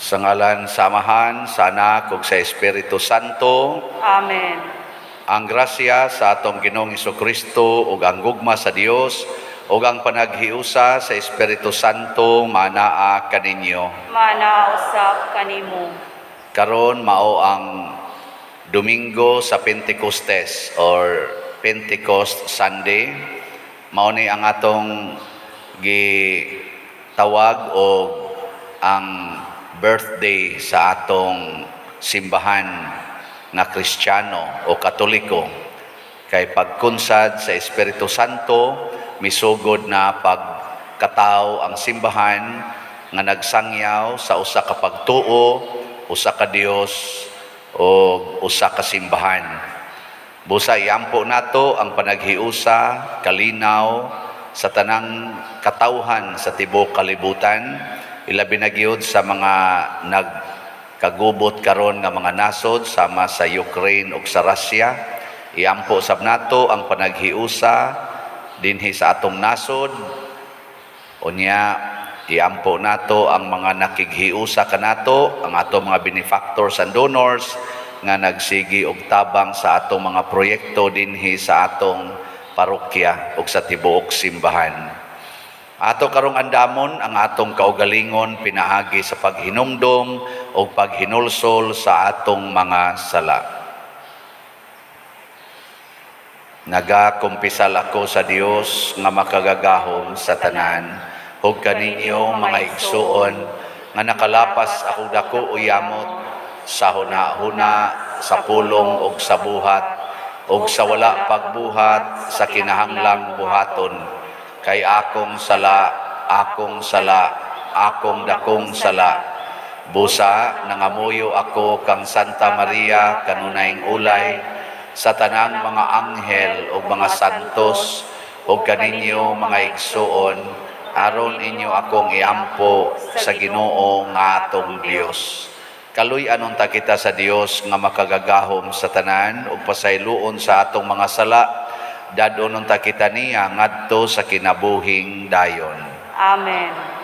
Sa ngalan sa Amahan, sa Anak, ug sa Espiritu Santo. Amen. Ang grasya sa atong Ginoong Kristo ug ang gugma sa Dios ug ang panaghiusa sa Espiritu Santo manaa kaninyo. Manaa usab kanimo. Karon mao ang Domingo sa Pentecostes or Pentecost Sunday. Mao ni ang atong gitawag og ang birthday sa atong simbahan nga Kristiyano o Katoliko. Kay pagkunsad sa Espiritu Santo, misugod na pagkatao ang simbahan nga nagsangyaw sa usa ka pagtuo, usa ka Dios o usa ka simbahan. Busa iampo nato ang panaghiusa, kalinaw sa tanang katawhan sa tibuok kalibutan, ilabi na gyud sa mga nagkagubot karon nga mga nasod sama sa Ukraine ug sa Russia. Iampo sab nato ang panaghiusa dinhi sa atong nasod. Unya, iampo nato ang mga nakighiusa kanato, ang atong mga benefactors and donors nga nagsigi og tabang sa atong mga proyekto dinhi sa atong parokya ug sa tibuok simbahan. Ato karong andamon ang atong kaugalingon pinaagi sa paghinumdom o paghinulsol sa atong mga sala. Nagakumpisal ako sa Dios nga makagagahom sa tanan ug kaninyo, mga igsuon, nga nakalapas ako dako o yamot sa huna-huna, sa pulong ug sa buhat ug sa wala pagbuhat sa kinahanglang buhaton, kay akong sala, akong sala, akong dakong sala. Busa nangamuyo ako kang Santa Maria, kanunayng ulay, sa tanang mga anghel ug mga santos, ug kaninyo, mga igsuon, aron inyo akong iampo sa Ginoo nga atong Dios. Kaluy-an unta kita sa Dios nga makagagahom sa tanan ug pasayloon sa atong mga sala. Dad-on unta kita niya ngadto sa kinabuhing dayon. Amen.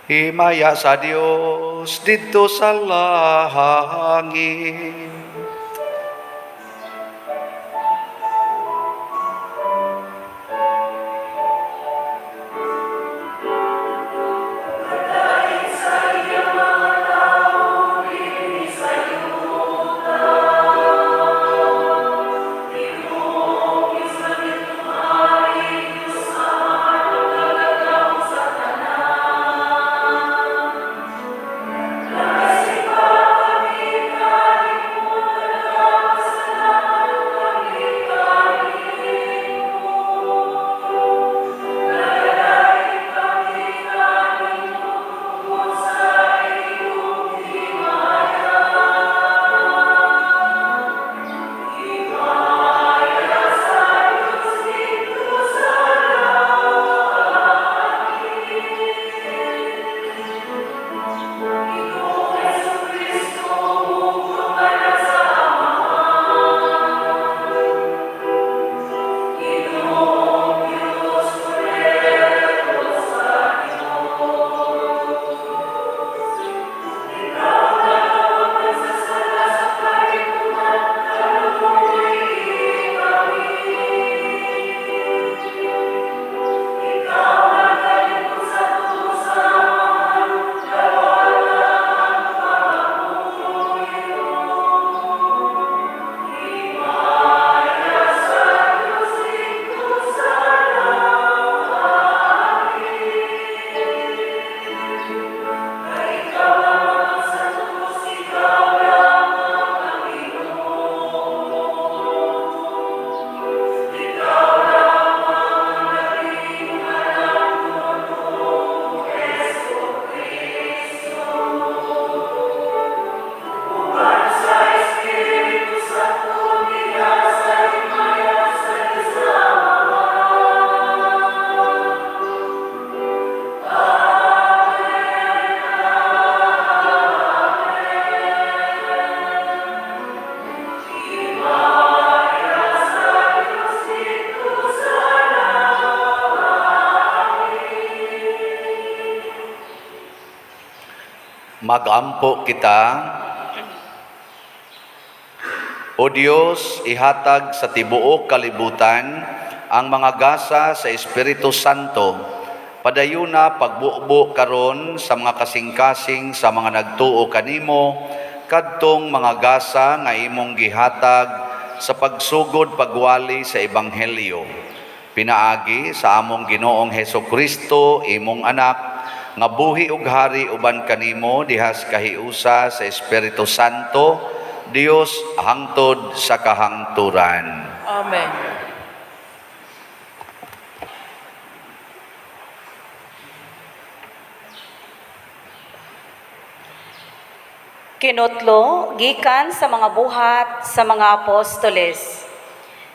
Himaya sa Dios didto sa langit. Magampo kita. O Dios, ihatag sa tibuok kalibutan ang mga gasa sa Espiritu Santo. Padayuna pagbubo karon sa mga kasing-kasing sa mga nagtuo kanimo kadtong mga gasa nga imong gihatag sa pagsugod pagwali sa ebanghelyo. Pinaagi sa among Ginoong Heso Kristo, imong anak, nga buhi ug hari uban kanimo dihas kahiusa sa Espiritu Santo, Dios hangtod sa kahangturan. Amen. Kinutlo gikan sa mga buhat sa mga apostoles.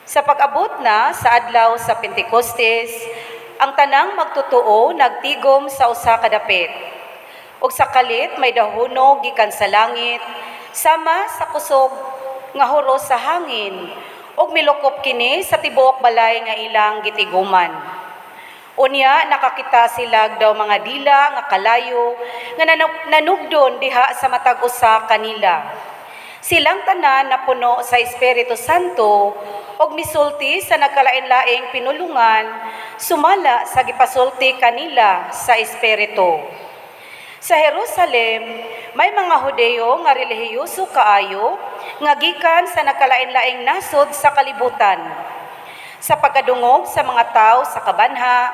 Sa pag-abot na sa adlaw sa Pentecostes, ang tanang magtotoo nagtigom sa usa ka dapit. Ug sa kalit may dahunog gikan sa langit, sama sa kusog nga huros sa hangin, ug milukop kini sa tibuok balay nga ilang gitiguman. Unya nakakita sila daw mga dila nga kalayo nga nanugdon diha sa matag usa kanila. Silang tanan napuno sa Espiritu Santo ug misulti sa nagkalain-laing pinulungan sumala sa gipasulti kanila sa Espiritu. Sa Jerusalem, may mga Hudeo nga relihiyoso kaayo nga gikan sa nagkalain-laing nasod sa kalibutan. Sa pagkadungog sa mga tao sa kabanha,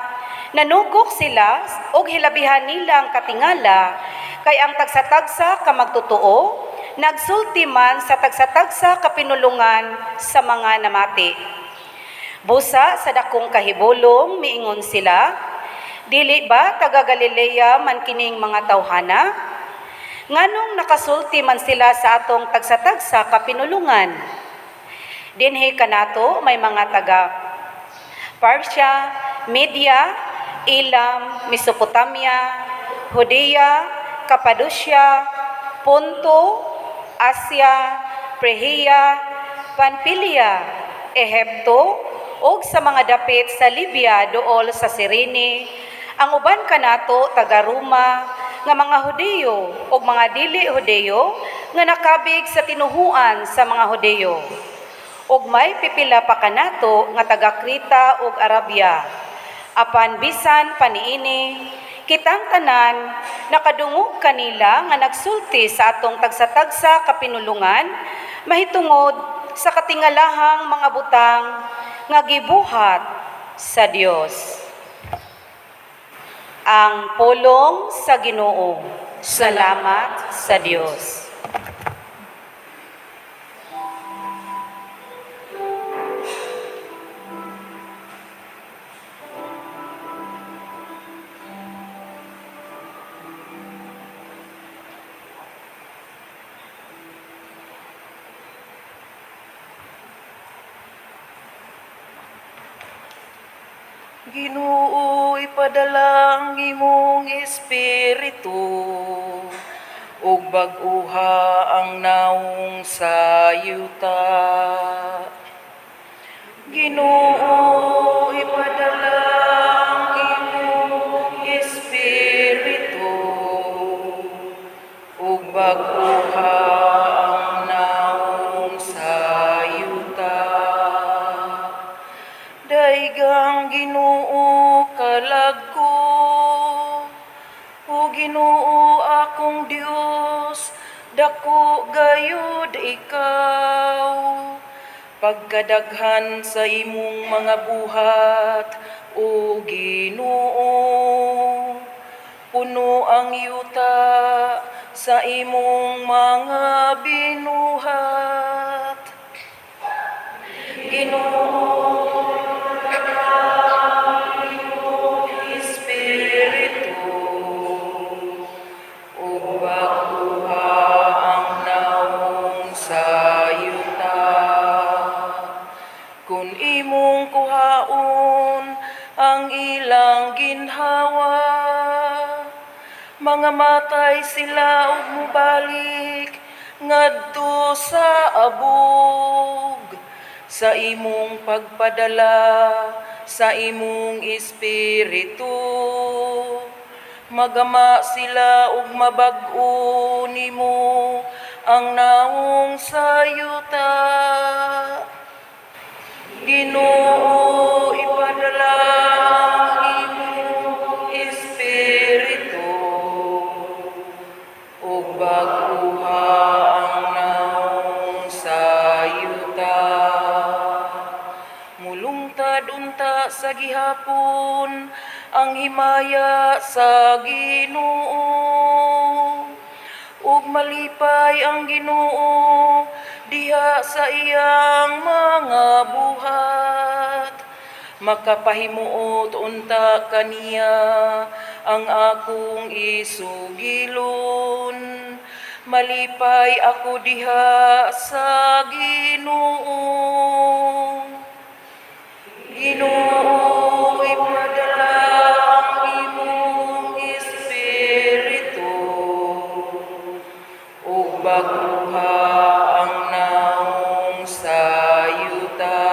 nanugok sila og hilabihan nilang katingala kay ang tagsa-tagsa ka magtotoo nagsulti man sa tagsa-tagsa ka pinulungan sa mga namati. Busa sa dakong kahibulong miingon sila, "Dili ba taga Galilea man kining mga tawhana? Nganong nakasulti man sila sa atong tagsa-tagsa ka pinulungan?" Dinhi kanato may mga taga Parthia, Media, Elam, Mesopotamia, Judea, Cappadocia, Ponto, Asia, Phrygia, Pamphylia, Ehipto, ug sa mga dapit sa Libya duol sa Cirene. Ang uban kanato taga Roma nga mga Hudiyo ug mga dili Hudiyo nga nakabig sa tinuhuan sa mga Hudiyo. Ug may pipila pa kanato nga taga Creta ug Arabia. Apan bisan pa niini, kitang tanan nakadungog kanila nga nagsulti sa atong tagsa-tagsa ka pinulungan mahitungod sa katingalahang mga butang nga gibuhat sa Dios. Ang pulong sa Ginoo. Salamat sa Dios. Ginoo, ipadala ang imong espiritu ug bag-uha ang nawong sa yuta. Ginoo, ipadala ang imong espiritu ug bag-uha ang nawong sa yuta. Daigang Ginoo kalag ko. O Ginoo akong Dios, dako gayud ikaw. Pagkadaghan sa imong mga buhat, o Ginoo, puno ang yuta sa imong mga binuhat. Ginoo, Espiritu, ug bag-uha ang nawong sa yuta. Kun imong kuhaon ang ilang ginhawa, mga matay sila ug mubalik ngadto sa abog. Sa imong pagpadala sa imong espiritu, Magama sila ug mabag-o nimo ang naong sa yuta. Ginoo, ipadala ang imong Espiritu ug bag-oha ang naong sa yuta. Mulungtad unta sa gihapon ang himaya sa Ginoo, ug malipay ang Ginoo diha sa iyang mga buhat. Makapahimuot unta kaniya ang akong isugilon. Malipay ako diha sa Ginoo. Ginoo, ipadala ang imong Espiritu ug bag-oha ang naong sa yuta.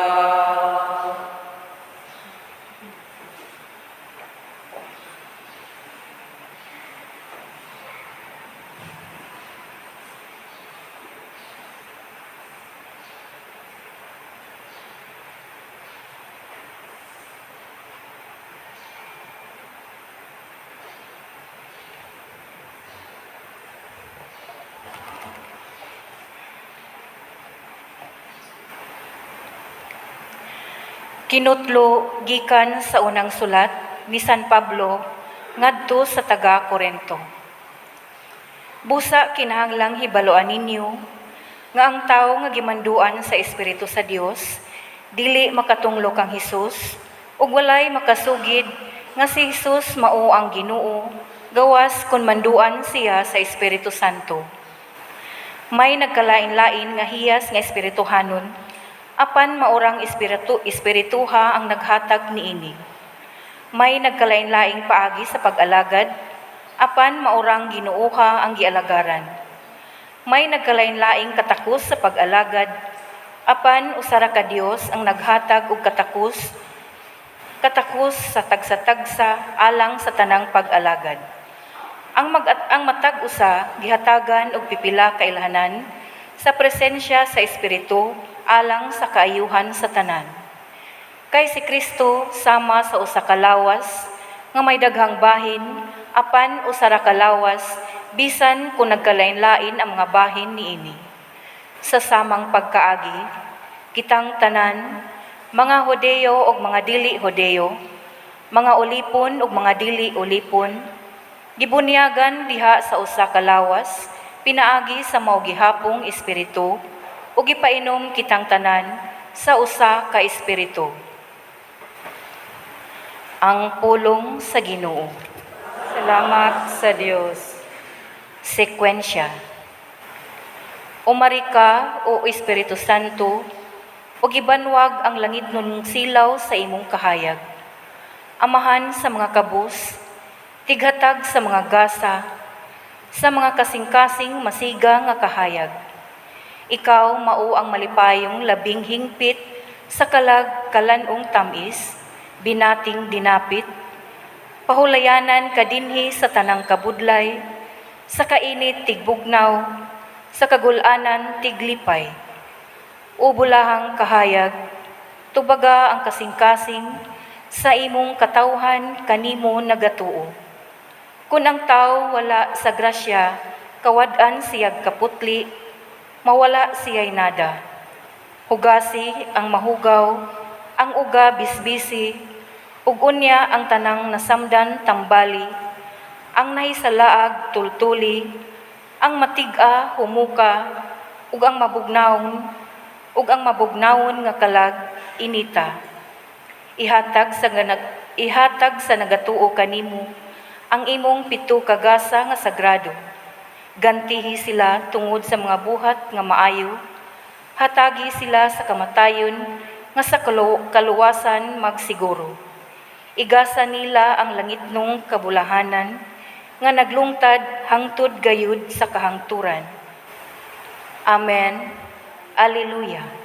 Kinutlo gikan sa unang sulat ni San Pablo ngadto sa taga Korento. Busa kinahanglang hibaluan ninyo nga ang tawo nga gimanduan sa Espiritu sa Dios dili makatunglo kang Hesus, ug walay makasugid nga si Hesus mao ang Ginoo gawas kon manduan siya sa Espiritu Santo. May nagkalain-lain nga hiyas nga espirituhanon, apan maurang espiritu espirituha ang naghatag niini. May nagkalain-laing paagi sa pag-alagad, apan maurang Ginooha ang gialagaran. May nagkalain-laing katakos sa pag-alagad, apan usa ra ka Dios ang naghatag og katakos katakos sa tagsa-tagsa alang sa tanang pag-alagad. Ang matag usa gihatagan og pipila ka ilhanan sa presensya sa Espiritu alang sa kaayuhan sa tanan. Kay si Kristo sama sa usa ka lawas nga may daghang bahin, apan usa ra ka lawas bisan kung nagkalain-lain ang mga bahin niini. Sa samang pagkaagi, kitang tanan, mga Hodeo ug mga dili Hodeo, mga ulipon ug mga dili ulipon, gibunyagan diha sa usa ka lawas pinaagi sa mao gihapong espiritu, ug gipainom kitang tanan sa usa ka espiritu. Ang pulong sa Ginoo. Salamat sa Dios. Sekwensya. Umari ka, o Espiritu Santo, ug ibanwag ang langitnong silaw sa imong kahayag. Amahan sa mga kabus, tighatag sa mga gasa, sa mga kasing-kasing masiga nga kahayag. Ikaw mao ang malipayong labing hingpit sa kalag kalan-ong tamis, binating dinapit, pahulayanan kadinhi sa tanang kabudlay, sa kainit tigbugnaw, sa kagulanan tiglipay. O bulahang kahayag, tubaga ang kasing-kasing sa imong katawhan kanimo nagatuo. Kun ang tao wala sa grasya, kawad-an siyag kaputli, mawala siya'y nada. Hugasi ang mahugaw, ang uga bisbisi, ug unya ang tanang nasamdan tambali, ang nahisalaag tultuli, ang matig-a humuka, ug ang mabugnawon nga kalag inita. Ihatag sa nagatuo kanimo ang imong pito ka gasa nga sagrado. Gantihi sila tungod sa mga buhat nga maayo. Hatagi sila sa kamatayon nga sa kaluwasan magsiguro. Igasa nila ang langitnong kabulahanan nga naglungtad hangtod gayud sa kahangturan. Amen. Alleluia.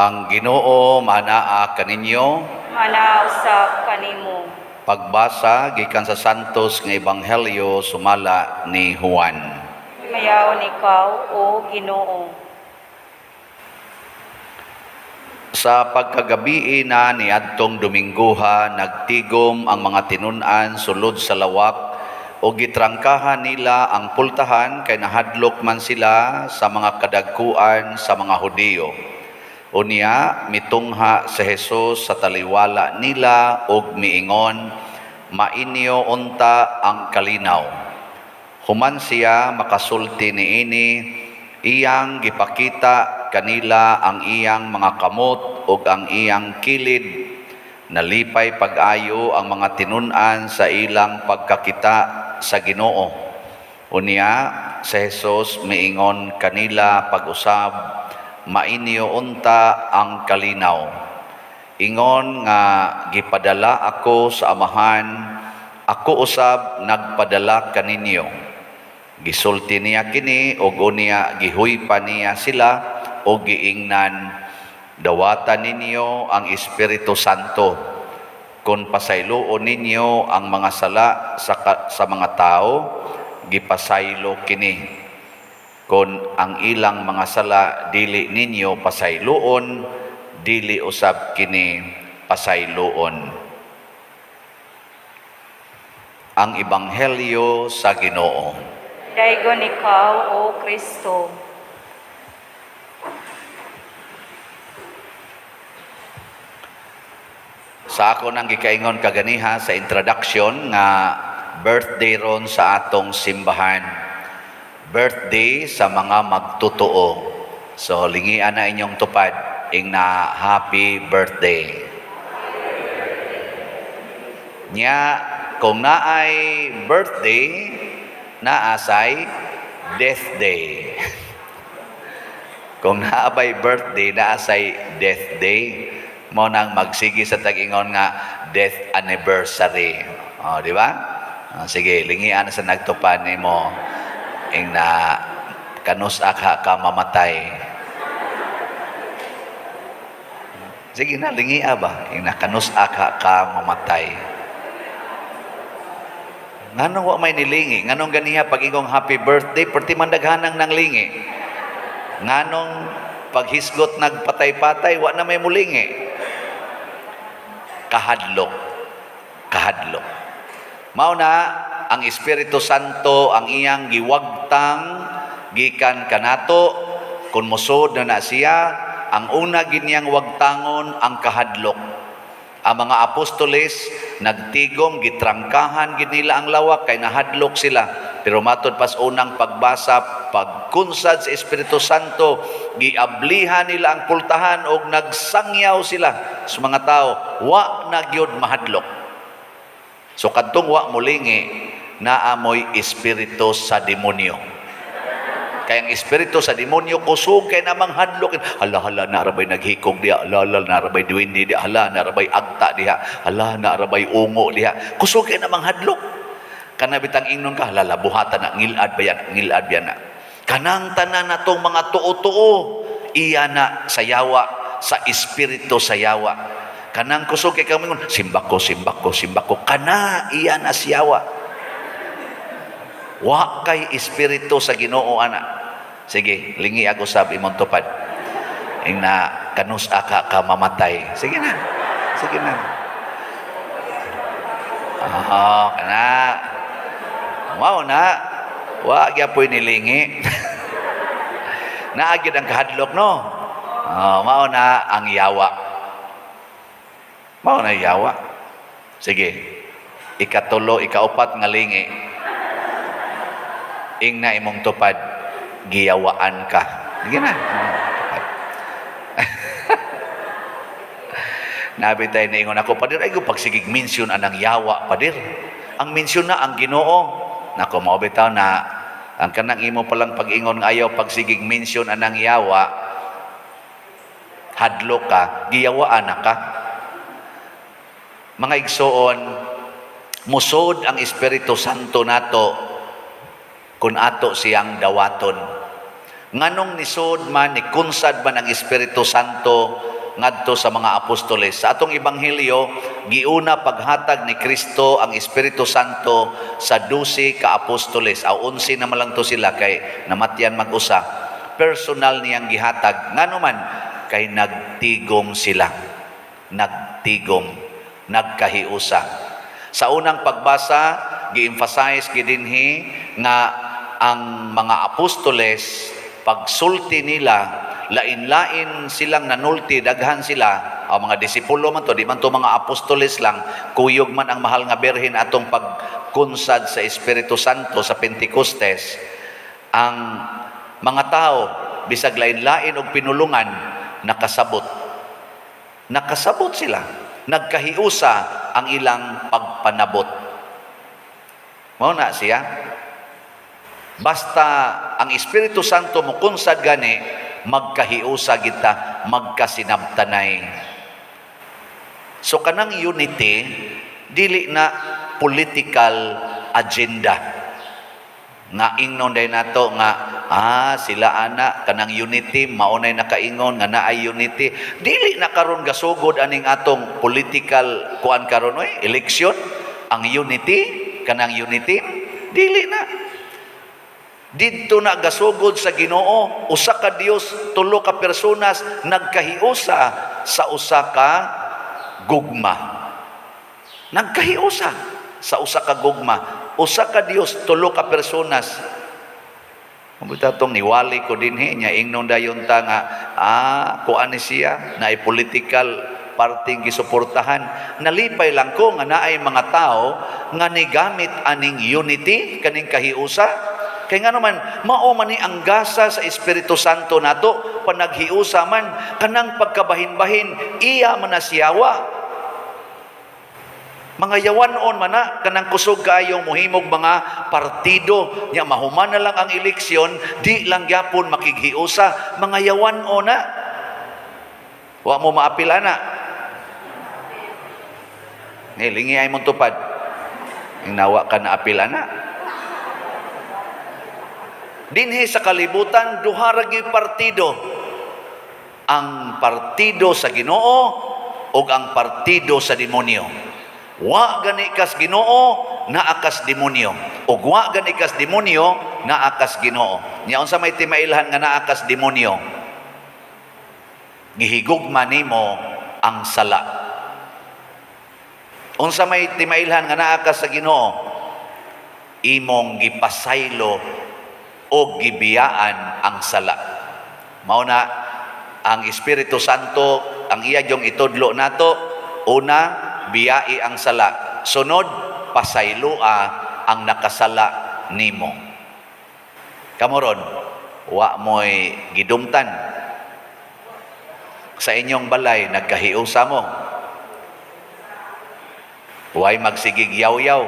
Ang Ginoo manaa kaninyo. Manaa usab kanimo. Pagbasa gikan sa Santos nga Ebanghelyo sumala ni Juan. Himayaon ikaw, O Ginoo. Sa pagkagabii na niadtong Domingguha, nagtigom ang mga tinun-an sulod sa lawak ug gitrangkahan nila ang pultahan kay nahadlok man sila sa mga kadagkuan sa mga Hudiyo. Unya mitungha si Jesus sa taliwala nila ug miingon, "Mainyo unta ang kalinaw." Human siya makasulti niini, iyang gipakita kanila ang iyang mga kamot ug ang iyang kilid. Nalipay pag-ayo ang mga tinun-an sa ilang pagkakita sa Ginoo. Unya si Jesus miingon kanila pag-usab, "Mainyo unta ang kalinaw. Ingon nga gipadala ako sa Amahan, ako usab nagpadala kaninyo." Gisulti niya kini ug unya gihuypa niya sila ug giingnan, "Dawata ninyo ang Espiritu Santo. Kung pasayloon ninyo ang mga sala sa mga tao, gipasaylo kini. Kung ang ilang mga sala dili ninyo pasayloon, dili usab kini pasayloon." Ang Ebanghelyo sa Ginoo. Daygon ikaw, O Kristo. Sa ako nang gikaingon kaganiha sa introduction nga birthday ron sa atong simbahan. Birthday sa mga magtotoo. So lingian na inyong tupad ing na happy birthday. Nya kung naay birthday, naasay death day. Kung naabay birthday, naasay death day. Mo nang magsige sa tag-ingon nga death anniversary. O, di ba? O, sige, lingian sa nagtupan nimo ing na kanus aka ka mamatay. Sige na, lingia ba? Ing na kanus aka ka mamatay. Nganong wa may nilingi? Nganong ganiha pag ingong happy birthday, perti man daghanang nang lingi. Nganong paghisgot nagpatay-patay, wa na may mulingi. Kahadlok. Kahadlok. Mao na ang Espiritu Santo ang iyang giwagtang gikan kanato kun mosud na na siya, ang una giniyang wagtangon ang kahadlok. Ang mga apostoles nagtigom, gitrangkahan gid nila ang lawak kay nahadlok sila. Pero matod pas unang pagbasa, pagkunsad sa Espiritu Santo, giablihan nila ang pultahan og nagsangyaw sila sa mga tao, wa na gyud mahadlok. So kadtong wa mulingi, naamoy espiritu sa demonyo. Kaya ang espiritu sa demonyo kusog kay namang hadlok. Hala, hala, narabay naghikog diha. Hala, hala, narabay duwende diha. Hala, narabay agta diha. Hala, narabay ungo diha. Kusog kay namang hadlok. Kana bitang ingnon ka, hala, buhatan na, ngilad ba yan? Ngilad ba yan na? Kanang tanan natong mga tuo-tuo, iya na sa yawa, sa espiritu sa yawa. Kanang kusog kay kamingon, simbako, simbako, simbako. Kana, iya na siyawa. Wa kay espiritu sa Ginoo ana. Sige, lingi ako sab imong tupad. Ing na kanus aka ka mamatay. Sige na. Sige na. Ah, kana. Mao na. Wa gyapoy nilingi. Naa gyud ang kahadlok, no. Oh, mao na ang yawa. Mao na yawa. Sige. Ikatulo, ikaupat nga lingi. Ing na imong tupad, giyawaan ka. Sige na. Tupad. Nabi tayo naingon ako, "Pader, ay pagsigig mention anang yawa, pader. Ang mention na ang Ginoo." Nako, mao bitaw na ang kanang imo palang pag-ingon nga ayaw pagsigig mention anang yawa, hadlok ka, giyawaan na ka. Mga igsoon, musod ang Espiritu Santo nato kung ato siyang dawaton. Nganong nisod man, ni kunsad man ang Espiritu Santo ngadto sa mga apostoles. Sa atong ebanghelyo, giuna paghatag ni Kristo ang Espiritu Santo sa 12 ka apostoles. Aw, 11 na man lang to sila kay namatyan mag-usa. Personal niyang gihatag. Ngano man? Kay nagtigom sila. Nagtigom, nagkahiusa. Sa unang pagbasa, gi-emphasize gidinhi nga ang mga apostoles, pagsulti nila, lain-lain silang nanulti, daghan sila, ang mga disipulo man to, di man to mga apostoles lang, kuyog man ang mahal nga Birhen atong pagkunsad sa Espiritu Santo sa Pentecostes. Ang mga tao, bisag lain-lain og pinulungan, nakasabot. Nakasabot sila. Nagkahiusa ang ilang pagpanabot. Mao na siya. Basta ang Espiritu Santo mukunsad gani, magkahiusa kita, magkasinabtanay. So kanang unity, dili na political agenda. Nga ingnon day nato nga sila ana kanang unity, maunay nakaingon nga naay unity. Dili na karon gasugod aning atong political kuan karon, oy, election, ang unity, kanang unity, dili na. Didto na gasugod sa Ginoo, usa ka Dios, tulo ka personas, nagkahiusa sa usa ka gugma. Nagkahiusa sa usa ka gugma. Usa ka Dios, tulo ka personas. Mabuta tong niwali ko dinhi nya, ingnon dayon ta nga kuan ni siya, naay political party gisuportahan. Nalipay lang ko nga naay mga tao nga nigamit aning unity, kaning kahiusa. Kay nga naman, mao man ni ang gasa sa Espiritu Santo nato, panaghiusa man, kanang pagkabahin-bahin, iya man na siyawa. Mga yawan-on man na, kanang kusog kaayong muhimog mga partido, nya mahuman na lang ang eleksyon, di lang gyapon makighiusa, mga yawan-on na. Wa mo maapil ana. Ni lingi ay mong tupad. Nawa ka na apil ana. Dinhi sa kalibutan, duha ra gyud partido. Ang partido sa Ginoo ug ang partido sa demonyo. Wa gani kas Ginoo, naa kas demonyo. Ug wa gani kas demonyo, naa kas Ginoo. Nya unsa may timailhan nga naa kas demonyo? Gihigugma nimo ang sala. Unsa may timailhan nga naa ka sa Ginoo? Imong gipasaylo o gibiyaan ang sala. Mao na ang Espiritu Santo, ang iya yung itudlo nato, una, biyai ang sala. Sunod, pasayloa ang nakasala nimo. Kamoron, wa mo'y gidumtan. Sa inyong balay, nagkahiusa mo. Way magsigig yaw-yaw.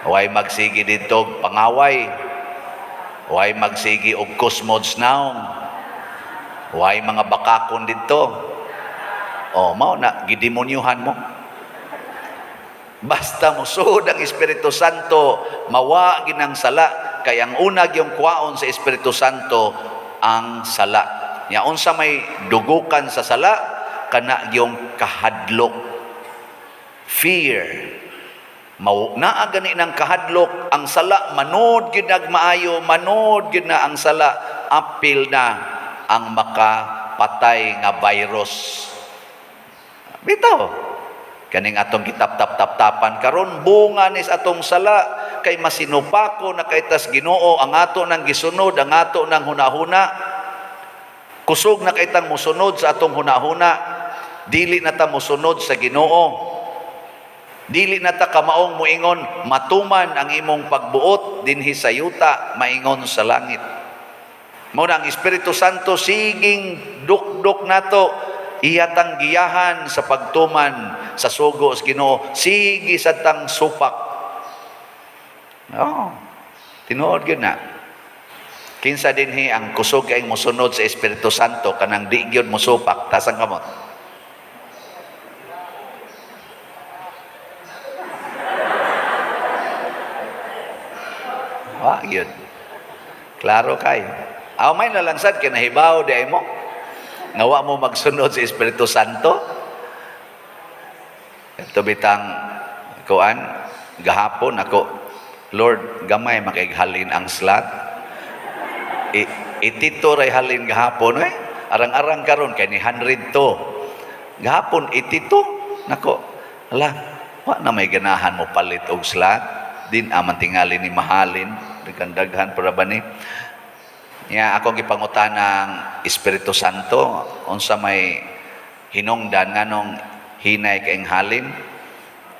Way magsigi dito pangaway. Way magsigi og kusmods naong. Way mga bakakon dito. O, mao na, gidemonyuhan mo. Basta musuod ang Espiritu Santo, mawa ginang sala. Kay ang una gyung kwaon sa Espiritu Santo, ang sala. Nya unsa may dugukan sa sala, kana gyung kahadlok. Fear. Mao naa gani ng kahadlok ang sala, manod gyud nagmaayo, manod gyud na ang sala, apil na ang makapatay nga virus. Bitaw. Kaning atong gitap-tap-tap-tapan karon, bunga nis atong sala, kay masinupako na kay tas Ginoo ang ato nang gisunod, ang ato nang hunahuna. Kusog na kay tang musunod sa atong hunahuna, dili na ta musunod sa Ginoo. Dili na ta kamaong muingon, "Matuman ang imong pagbuot dinhi sa yuta, maingon sa langit." Mao na ang Espiritu Santo siging dukdok nato, iya tang giyahan sa pagtuman sa sugo sa Ginoo, sige sa tang supak. Oh, tinuod gyud na. Kinsa dinhi ang kusog kay mosunod sa Espiritu Santo, kanang di gyud mosupak, tasang kamot. Wa gyud. Klaro kayo. Aw, may nalangsad kay nahibaw di ay mo. Nga wa mo magsunod sa Espiritu Santo. Ito bitang kuan gahapon ako, "Lord, gamay man kay halin ang slot." 82 ray halin gahapon eh. Arang-arang karon kay ni 102. Gahapon 82. Nako, ala, wa na may ganahan mo palit og slot. Din aman tingali ni mahalin, daghan-daghan para ba ni. Nya ako gipangutan ng Espiritu Santo unsa may hinungdan nganong hinay kaing halin.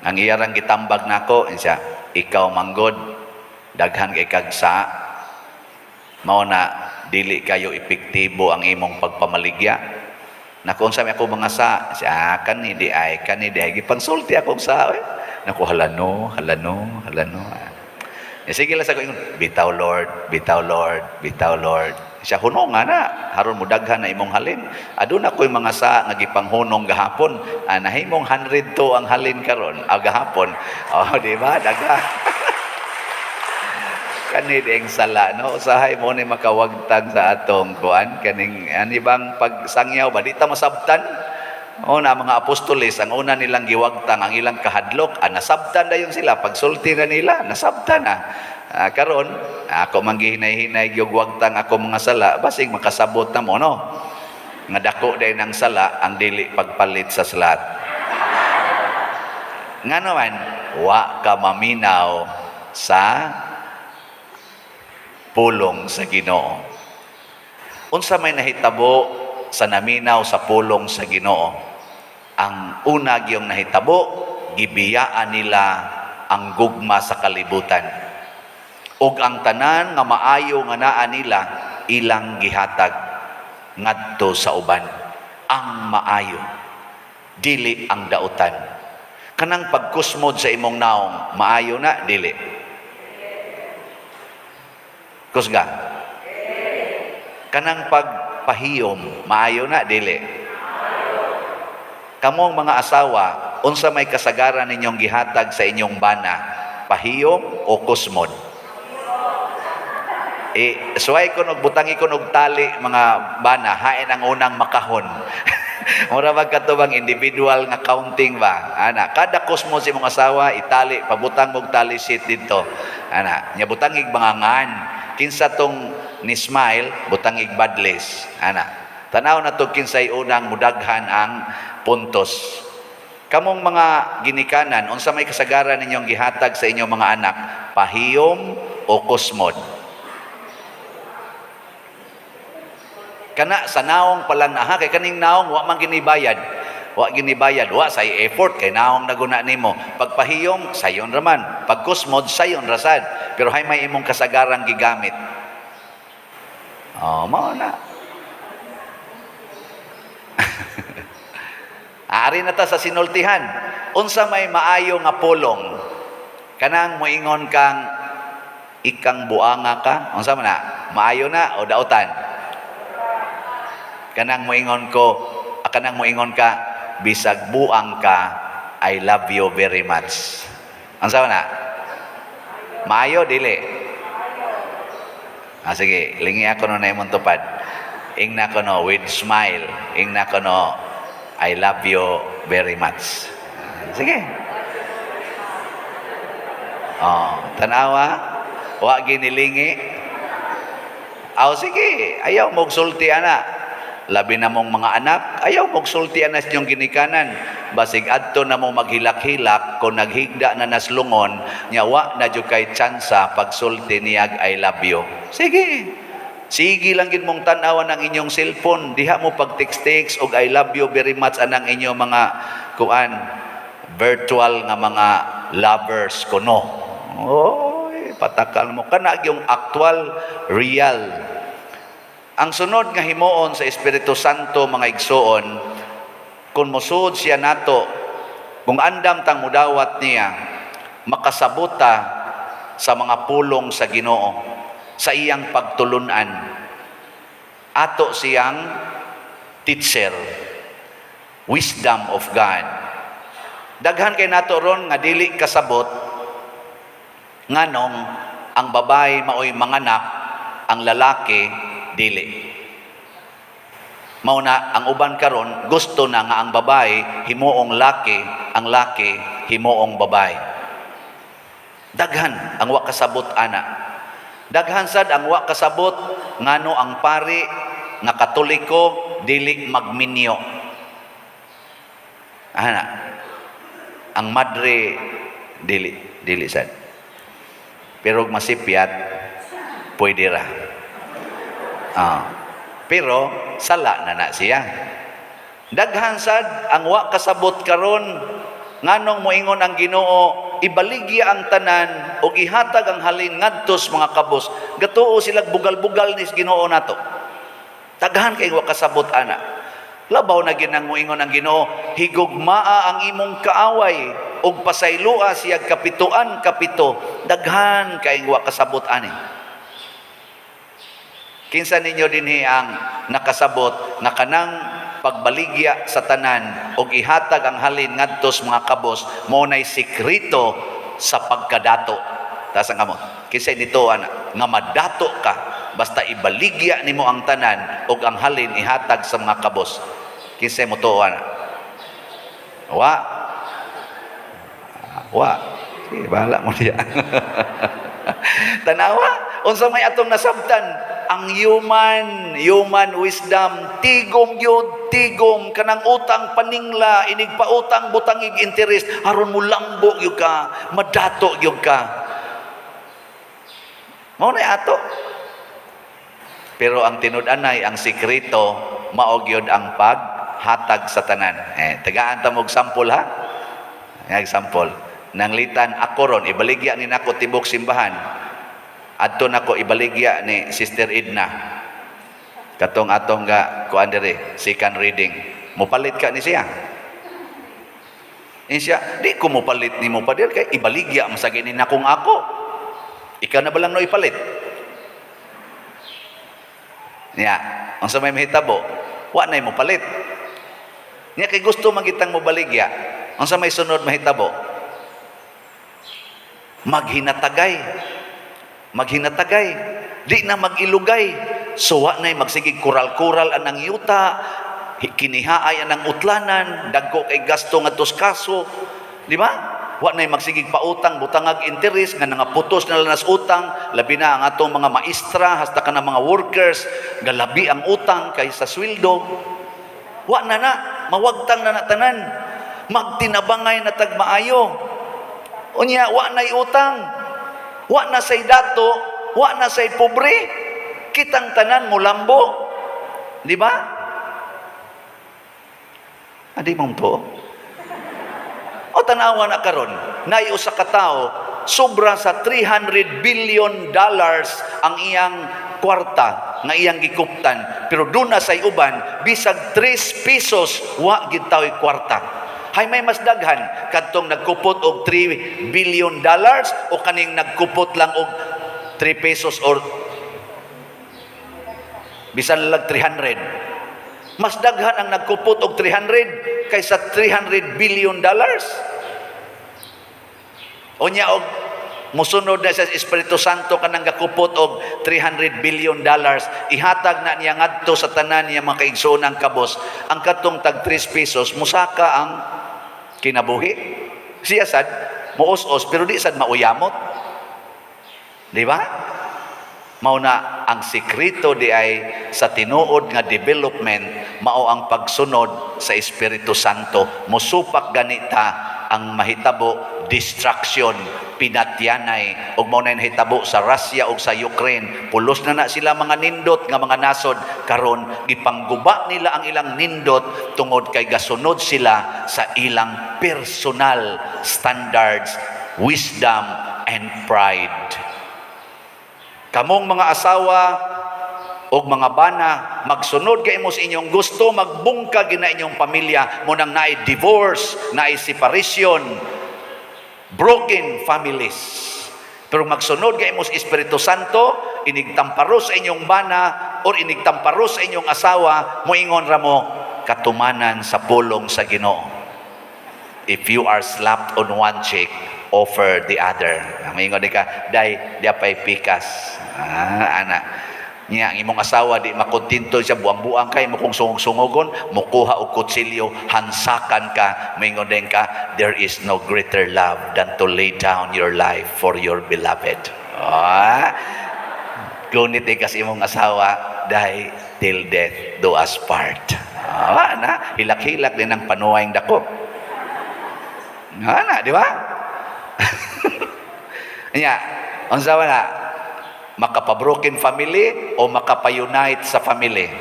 Ang iyarang gitambag nako siya, "Ikaw manggod daghan kay kag sa mao na dili kayo epektibo ang imong pagpamaligya." Naku, unsa may ako mga sa siya, ah, kani di ay, kani di ay, gipangsulti akong sa eh. Naku, halano, halano, halano. Ah. Eh, sige lang sa ko ingon, "Bitaw Lord, bitaw Lord, bitaw Lord." Siya, "Hunong nga na, haron mo daghan na imong halin." Aduna ko'y mga sa nga gipanghunong gahapon, ah, nahimong 102 ang halin karon, ah, gahapon. Oh, di ba? Daghan. Kani ding sala, no, usahay mo ni makawagtang sa atong kuan kaning ani bang pagsangyaw ba, di ta masabtan. O na mga apostoles, ang una nilang giwagtang ang ilang kahadlok, ah, nasabtan dayon sila pagsulti na nila, nasabtan na. Ah, karon ako man gihinay-hinay gyud wagtang ako mga sala, basig makasabot na mo, no, nga dako day ng sala ang dili pagpalit sa slot. Nga naman wa ka maminaw sa pulong sa Ginoo. Unsa may nahitabo sa naminaw sa pulong sa Ginoo? Ang una gyung nahitabo, gibiyaan nila ang gugma sa kalibutan. Ug ang tanan nga maayo nga naa nila ilang gihatag ngadto sa uban. Ang maayo, dili ang dautan. Kanang pagkusmod sa imong naong, maayo na, dili? Kusga. Kanang pagpahiyom, maayo na, dili? Kamong mga asawa, unsa may kasagaran ninyong gihatag sa inyong bana? Pahiyom o kusmod? Eh, suway ko nog butangi ko nog tali mga bana, hain ang unang makahon. Mura bag kato bang individual nga counting ba? Ana, kada kusmod sa imong asawa, itali, pabutang mog tally sheet dito. Ana, nya butangig mga ngan. Kinsa tong ni smile, butangig badless. Ana, tanaw na to kinsay unang mudaghan ang puntos. Kamong mga ginikanan, unsa may kasagaran ninyong gihatag sa inyong mga anak, pahiyom o kusmod? Kana sa naong pa lang na ha, kay kaning naong wa man ginibayad. Wa ginibayad, wa say effort kay naong naguna nimo. Pagpahiyom sayon raman, pagkusmod sayon rasad. Pero hay may imong kasagarang gigamit. Oh, mao na. Ari na ta sa sinultihan. Unsa may maayo nga pulong? Kanang moingon kang ikang buanga ka, unsa man na? Maayo na o dautan? Kanang moingon ko, ah, kanang moingon ka, "Bisag buang ka, I love you very much." Unsa man na? Maayo dili? Ah, sige, lingi ako no na imong tupad. Ingna ko no with smile. Ingna ko no, "I love you very much." Sige. Oh, tanawa, wa ginilingi. Aw sige, ayaw mo sulti ana. Labi na mong mga anak, ayaw mong sulti ana sa inyong ginikanan. Basig adto na mo maghilak-hilak kung naghigda na naslungon, nya wa na jud kay tsansa pagsulti niyag "I love you." Sige. Sige lang gid mong tan-awan ang inyong cellphone. Diha mo pag text-text og "I love you very much" anang inyong mga kuan virtual nga mga lovers kuno. Oy, patakal mo kana yung actual real. Ang sunod nga himuon sa Espiritu Santo, mga igsuon, kung mosuod siya nato, kung andam tang mudawat niya, makasabota sa mga pulong sa Ginoo, sa iyang pagtulunan. Ato siyang teacher, wisdom of God. Daghan kay nato ron nga dili kasabot nganong ang babae maoy manganak, ang lalaki dili. Mao na ang uban karon gusto na nga ang babae himuong laki, ang laki himuong babae. Daghan ang wa kasabot ana. Daghan sad ang wa kasabot ngano ang pari nga Katoliko dili magminyo. Ana. Ang madre dili dili sad. Pero masipyat, pwede ra. Ah. Pero sala na na siya. Daghan sad ang wa kasabot karon nganong moingon ang Ginoo, ibaligya ang tanan ug ihatag ang halin ngadto sa mga kabos. Gatuo sila bugal-bugal ni Ginoo nato. Daghan kay wa kasabot ana. Labaw na ginang moingon ang Ginoo, higugmaa ang imong kaaway ug pasayloa siya kapituan kapito. Daghan kay wa kasabot ani. Kinsa ninyo dinhi ang nakasabot nga kanang pagbaligya sa tanan ug ihatag ang halin ngadto sa mga kabos mao nay sekreto sa pagkadato? Taas ang kamot. Kinsa nito ana nga madato ka basta ibaligya nimo ang tanan ug ang halin ihatag sa mga kabos? Kinsa mo tuo ana? Wa. Wa. Sige, bahala mo diya. Tanawa, unsa may atong nasabtan? Ang human wisdom, tigom gyud, tigom kanang utang paningla, inig pautang butangig interest aron mo lambo gyud ka, madato gyud ka. Mao na ato. Pero ang tinud-anay, ang sikreto, mao gyud ang paghatag sa tanan. Eh, tagaan ta mo og sample ha. Example. Nanglitan ako ron, ibaligya ni nako tibok simbahan. Adto nako ibaligya ni Sister Edna. Katong atong ga kuan diri, second reading. Mupalit ka ni siya. Ni siya, di ko mupalit nimo, pader, kay ibaligya masagi ni nakong ako. Ikaw na ba lang no ipalit? Niya, unsa may mahitabo? Wa nay mopalit. Niya kay gusto magitang mobaligya. Unsa may sunod mahitabo? Maghinatagay. Maghinatagay. Di na mag-ilugay. So wa nay magsigig kural-kural anang yuta, kinihaay anang utlanan, dagko kay gasto ngadto sa kaso. Di ba? Wa nay magsigig pautang, butangag interest nga nangaputos na lang nas utang, labi na ang atong mga maestra hasta ka na mga workers, galabi ang utang kaysa sweldo. Wa na na, mawagtang na na tanan. Magtinabangay na tag maayo. Unya, wa na'y utang. Wa na say dato, wa na say pobre. Kitang tanan mulambo. Di ba? Adi mong to. O tanawa na karon, naay usa ka tawo sobra sa $300 billion ang iyang kwarta nga iyang gikuptan, pero duna say uban bisag 3 pesos wa gid tao'y kwarta. Hay, may mas daghan, kadtong nagkupot og $3 billion o kaning nagkupot lang og 3 pesos or bisan lag 300? Mas daghan ang nagkupot og 300 kaysa $300 billion. Unya og musunod na sa Espiritu Santo kanang gakupot og $300 billion, ihatag na niya ngadto sa tanan niya mga kaigsoonang kabos. Ang katong tag 3 pesos, musaka ang kinabuhi. Siya sad muos-os pero di sad mauyamot. Di ba? Mao na ang sekreto di ay sa tinuod nga development mao ang pagsunod sa Espiritu Santo. Musupak ganita ang mahitabo, destruction, pinatyanay, ug mao na nahitabo sa Russia ug sa Ukraine. Pulos na na sila mga nindot nga mga nasod, karon gipangguba nila ang ilang nindot tungod kay gasunod sila sa ilang personal standards, wisdom and pride. Kamong mga asawa og mga bana, magsunod kay mo sa inyong gusto, magbungkag na inyong pamilya mo nang naay divorce, naay separation, broken families. Pero magsunod kay mo sa Espiritu Santo, inigtamparo sa inyong bana or inigtamparo sa inyong asawa, moingon ra mo katumanan sa pulong sa Ginoo. If you are slapped on one cheek, offer the other. Moingon di ka, day, di pa'y pikas. Ah, ana. Nya ang imong asawa di makontento siya, buang-buang kay mo kung sungog-sungogon, mukuha og kutsilyo, hansakan ka, moingon din ka, "There is no greater love than to lay down your life for your beloved." Ah, gunit ka sa imong asawa, "Dahil till death do us part." Ah, na, hilak-hilak din ang panuwayng dako. Ah, na, di ba? Nya, unsa man na? Makapa-broken family o makapa-unite sa family?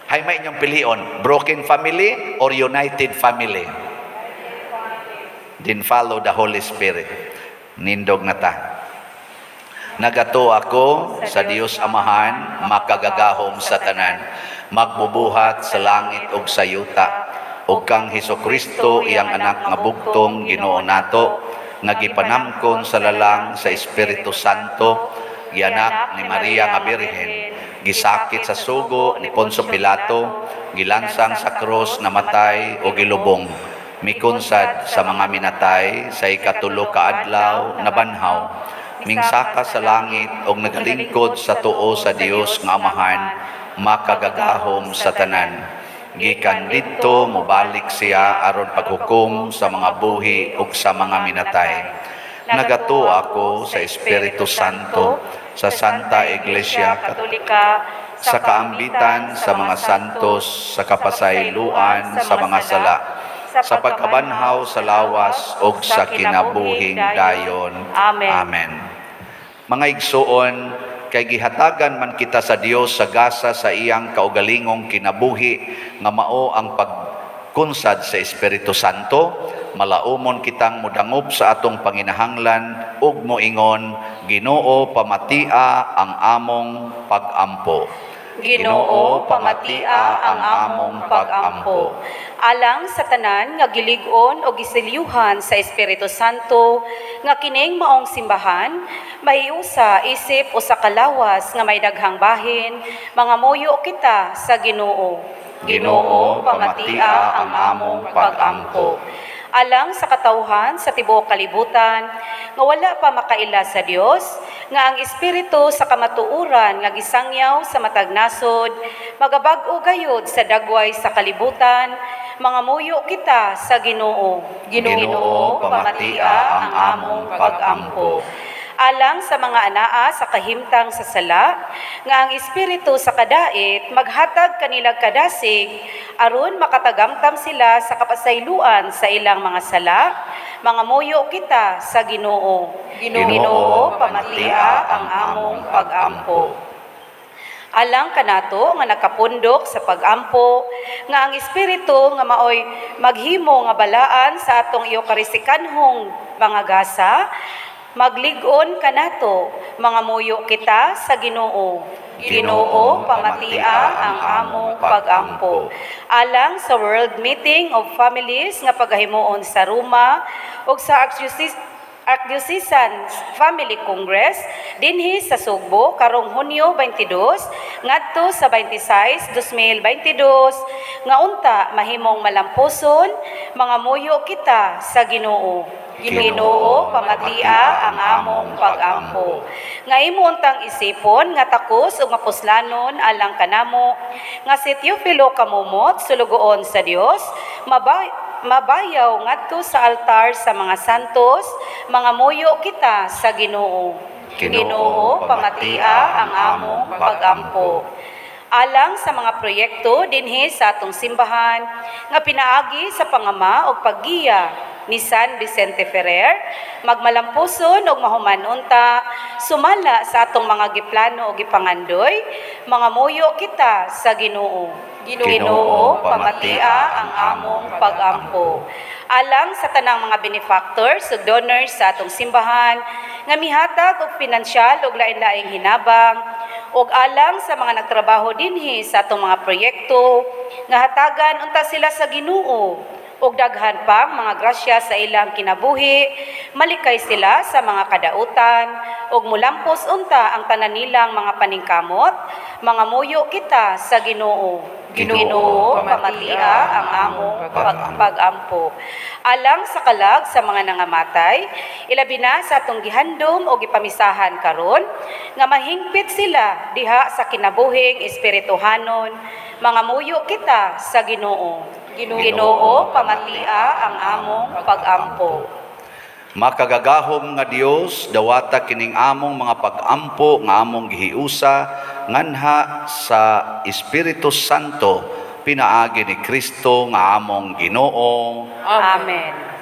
Hay may inyong pilion, broken family or united family? Then follow the Holy Spirit. Nindog na ta. Nagatuo ako sa Dios Amahan, makagagahom sa tanan, magbubuhat sa langit ug sa yuta, ug kang Hesus Kristo, iyang anak nga bugtong Ginoo nato, nga gipanamkon sa lalang sa Espiritu Santo, gianak ni Maria nga Birhen, gisakit sa sugo ni Poncio Pilato, gilansang sa krus, namatay o gilubong, mikunsad sa mga minatay, sa ikatulo ka adlaw nabanhaw, mingsaka sa langit og nagalingkod sa tuo sa Dios nga Amahan, makagagahom sa tanan. Gikan didto mobalik siya aron paghukom sa mga buhi ug sa mga minatay. Nagatuo ako sa Espiritu Santo, sa Santa Iglesia Katolika, sa kaambitan sa mga santos, sa kapasayloan sa mga sala, sa pagkabanhaw sa lawas ug sa kinabuhing dayon. Amen. Amen. Mga igsuon, kay gihatagan man kita sa Dios sa gasa sa iyang kaugalingong kinabuhi nga mao ang pagkunsad sa Espiritu Santo, malaumon kitang mudangop sa atong panginahanglan ug moingon, "Ginoo, pamatia ang among pagampo." Ginoo, pamatia ang among pag-ampo. Alang sa tanan nga gilig-on o giselyuhan sa Espiritu Santo nga kining maong simbahan mahiusa isip usa ka lawas nga may daghang bahin, mangamuyo kita sa Ginoo. Ginoo, pamatia ang among pag-ampo. Alang sa katawhan sa tibuok kalibutan nga wala pa makaila sa Dios, nga ang espiritu sa kamatuoran nga gisangyaw sa matag nasod magabag-o gayud sa dagway sa kalibutan, mangamuyo kita sa Ginoo. Ginoo, pamatia ang among pag-ampo. Alang sa mga anaa sa kahimtang sa sala, nga ang espiritu sa kadait maghatag kanilang kadasig aron makatagamtam sila sa kapasayloan sa ilang mga sala, mangamuyo kita sa Ginoo. Ginoo, pamatia ang among pag-ampo. Alang kanato nga nakapundok sa pagampo, nga ang espiritu nga maoy maghimo nga balaan sa atong eukaristikanhong mga gasa maglig-on kanato, mangamuyo kita sa Ginoo. Ginoo, pamatia ang among pag-ampo. Alang sa World Meeting of Families nga pagahimuon sa Roma ug sa Archdiocesan Family Congress dinhi sa Sugbo karong Hunyo 22 ngadto sa 26, 2022, nga unta mahimong malampuson, mangamuyo kita sa Ginoo. Ginoo, pamatia ang among pag-ampo. Nga imo untang isipon nga takos ug mapuslanon alang kanamo nga si Teofilo Camomot, sulugoon sa Dios, mabayaw ngadto sa altar sa mga santos, mangamuyo kita sa Ginoo. Ginoo, pamatia ang among pag-ampo. Alang sa mga proyekto dinhi sa atong simbahan nga pinaagi sa pangama og paggiya ni San Vicente Ferrer magmalampuson og mahuman unta sumala sa atong mga giplano o gipangandoy, mangamuyo kita sa Ginoo. Ginoo, pamatia ang among pag-ampo. Alang sa tanang mga benefactors ug donors sa atong simbahan nga mihatag og pinansyal ug lain-laing hinabang, ug alang sa mga nagtrabaho dinhi sa atong mga proyekto, nga hatagan unta sila sa Ginoo og daghan pang mga grasya sa ilang kinabuhi, malikay sila sa mga kadautan ug mulampos unta ang tanan nilang mga paningkamot, mangamuyo kita sa Ginoo. Ginoo, pamatia ang among pag-ampo. Alang sa kalag sa mga nangamatay, ilabi na sa atong gihandom o gipamisahan karon, nga mahingpit sila diha sa kinabuhing espirituhanon, mga muyo kita sa Ginoo. Ginoo, pamatia ang among pag-ampo. Makagagahom nga Dios, dawata kining among mga pag-ampo nga among gihiusa nganha sa Espiritu Santo pinaagi ni Kristo nga among Ginoo. Amen.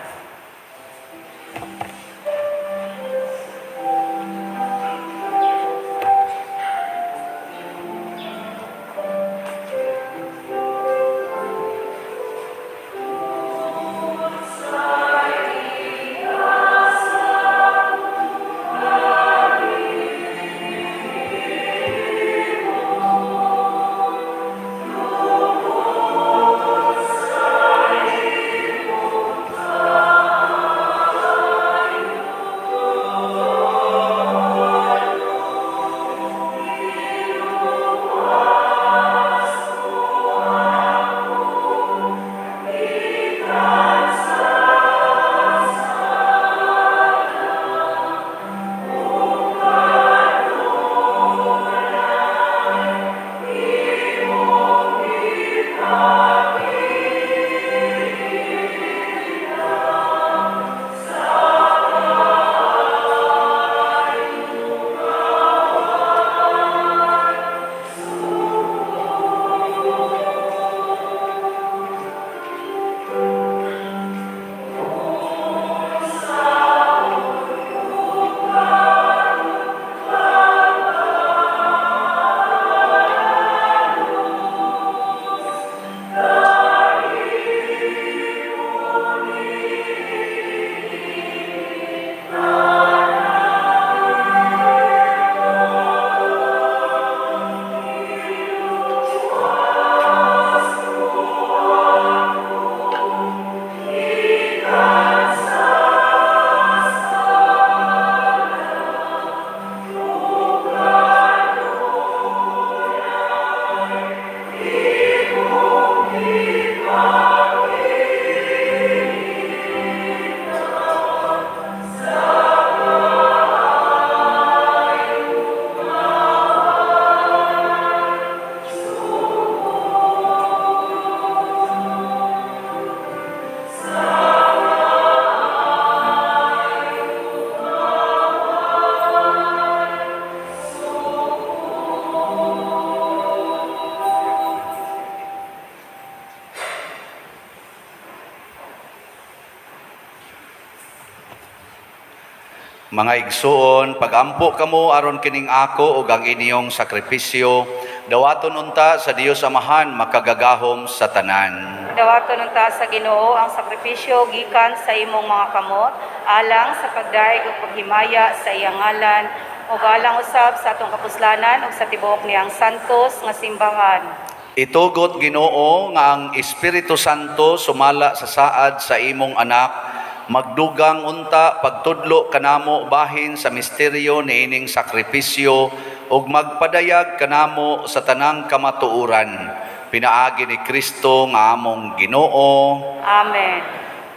Mga igsuon, pagampo kamo aron kining ako ug ang inyong sakripisyo, dawaton unta sa Dios Amahan makagagahom sa tanan. Dawaton unta sa Ginoo ang sakripisyo gikan sa imong mga kamot alang sa pagdayeg ug paghimaya sa iyang ngalan ug alang usab sa atong kapuslanan ug sa tibuok niyang santos nga simbahan. Itugot, Ginoo, nga ang Espiritu Santo sumala sa saad sa imong anak, magdugang unta pagtudlo kanamo bahin sa misteryo niining sakripisyo ug magpadayag kanamo sa tanang kamatuoran pinaagi ni Kristo nga among Ginoo. Amen.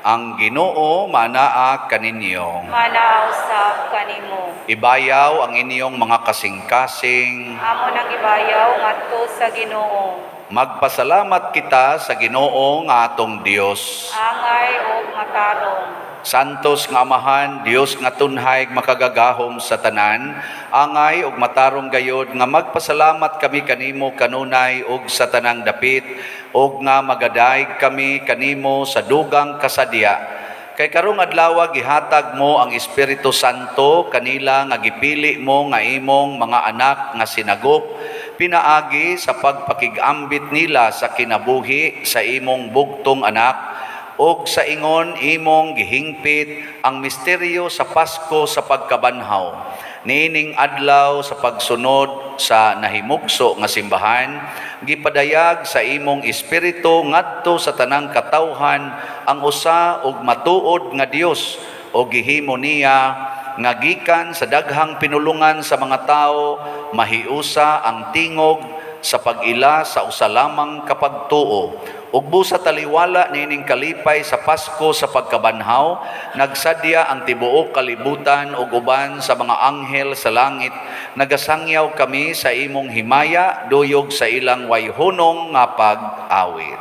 Ang Ginoo manaa kaninyo. Manaa usab kanimo. Ibayaw ang inyong mga kasing-kasing. Amo nang ibayaw ngadto sa Ginoo. Magpasalamat kita sa Ginoo nga atong Dios. Angay ug matarong. Santos nga Amahan, Dios nga tunhay makagagahom sa tanan, angay ug matarong gayod nga magpasalamat kami kanimo kanunay ug sa tanang dapit, ug nga magadayeg kami kanimo sa dugang kasadya. Kay karong adlaw gihatag mo ang Espiritu Santo kanila nga gipili mo nga imong mga anak nga sinagop pinaagi sa pagpakigambit nila sa kinabuhi sa imong bugtong anak og sa ingon imong gihingpit ang misteryo sa Pasko sa pagkabanhaw. Niining adlaw sa pagsunod sa nahimugso nga simbahan, gipadayag sa imong espiritu ngadto sa tanang katawhan ang usa og matuod nga Dios o gihimo niya nga gikan sa daghang pinulungan sa mga tawo mahiusa ang tingog sa pag-ila sa usa lamang ka pagtuo. Ug busa taliwala niining kalipay sa Pasko sa pagkabanhaw, nagsadya ang tibuok kalibutan ug uban sa mga anghel sa langit, nagasangyaw kami sa imong himaya duyog sa ilang wayhunong nga pag-awit.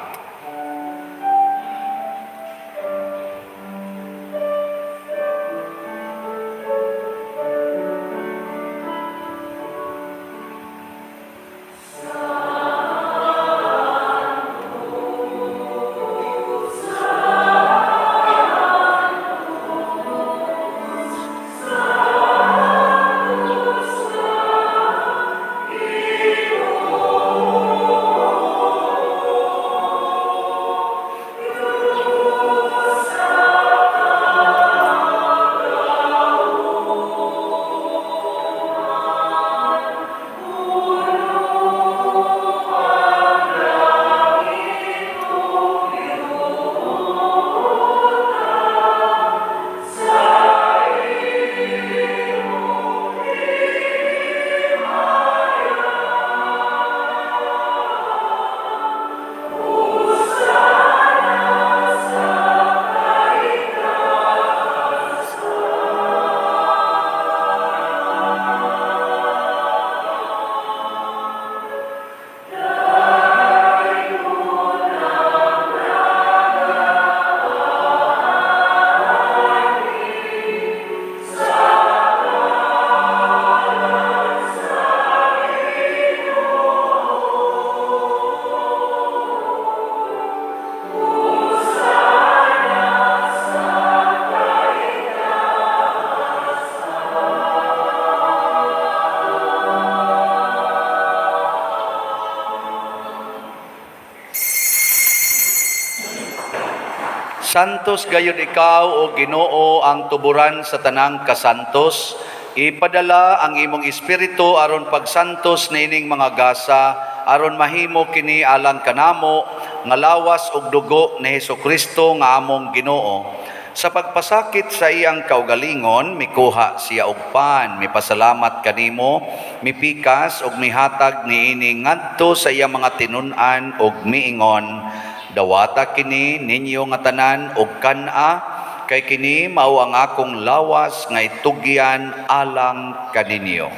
Santos gayud ikaw, o Ginoo, ang tuburan sa tanang kasantos. Ipadala ang imong espiritu aron pagsantos niining mga gasa, aron mahimo kini alang kanamo nga lawas ug dugo ni Hesukristo nga among Ginoo. Sa pagpasakit sa iyang kaugalingon, mikuha siya og pan, mipasalamat kanimo, mipikas ug mihatag niini ngadto sa iyang mga tinun-an ug miingon, "Dawata kini ninyo nga tanan og kan-a, kay kini mao ang akong lawas nga itugyan alang kaninyo."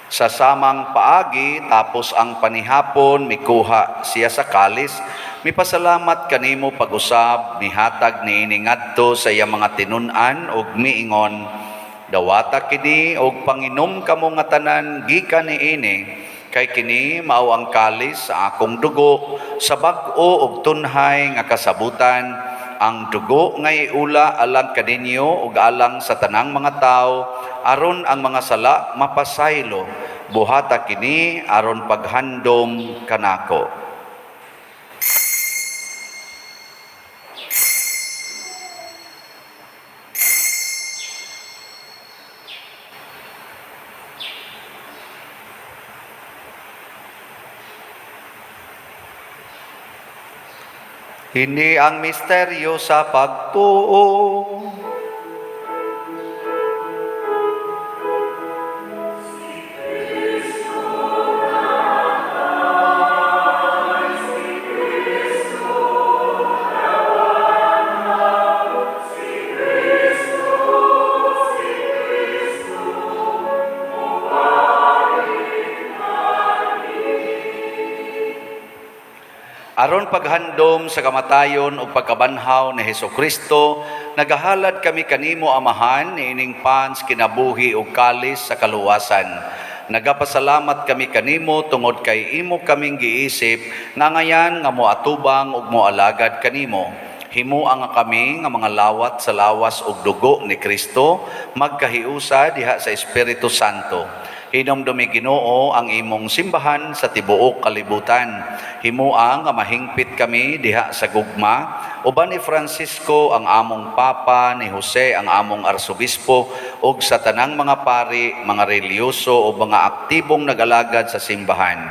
Sa samang paagi, tapos ang panihapon, mikuha siya sa kalis, mipasalamat kanimo pag-usab, mihatag niini ngadto sa iyang mga tinun-an ug miingon, "Dawata kini og panginom kamo nga tanan gikan niini, kay kini mao ang kalis sa akong dugo sa bag-o ug tunhay nga kasabutan, ang dugo nga iula alang kaninyo ug alang sa tanang mga tawo aron ang mga sala mapasaylo. Buhata kini aron paghandom kanako." Ini ang misteryo sa pagtuo. Aron paghandom sa kamatayon ug pagkabanhaw ni Hesukristo, nagahalad kami kanimo, Amahan, niining pans kinabuhi ug kalis sa kaluwasan. Nagapasalamat kami kanimo tungod kay imo kaming giisip nga ngayan nga moatubang ug moalagad kanimo. Himoa nga kami nga mga lawat sa lawas ug dugo ni Kristo magkahiusa diha sa Espiritu Santo. Hinumdumi, Ginoo, ang imong simbahan sa tibuok kalibutan. Himoa nga mahingpit kami diha sa gugma uban ni Francisco ang among Papa, ni Jose ang among Arsobispo ug sa tanang mga pari, mga relihiyoso o mga aktibong nagalagad sa simbahan.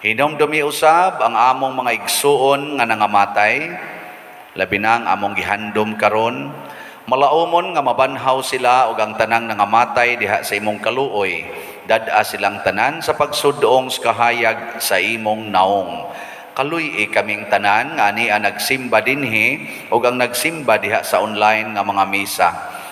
Hinumdumi usab ang among mga igsuon nga nangamatay, labi na ang among gihandom karon, malaumon nga mabanhaw sila ug ang tanang nangamatay diha sa imong kaluoy. Dad-a silang tanan sa pagsudong sa kahayag sa imong naong. Kaluy-i kaming tanan nga ania nagsimba dinhi ug ang nagsimba diha sa online nga mga misa.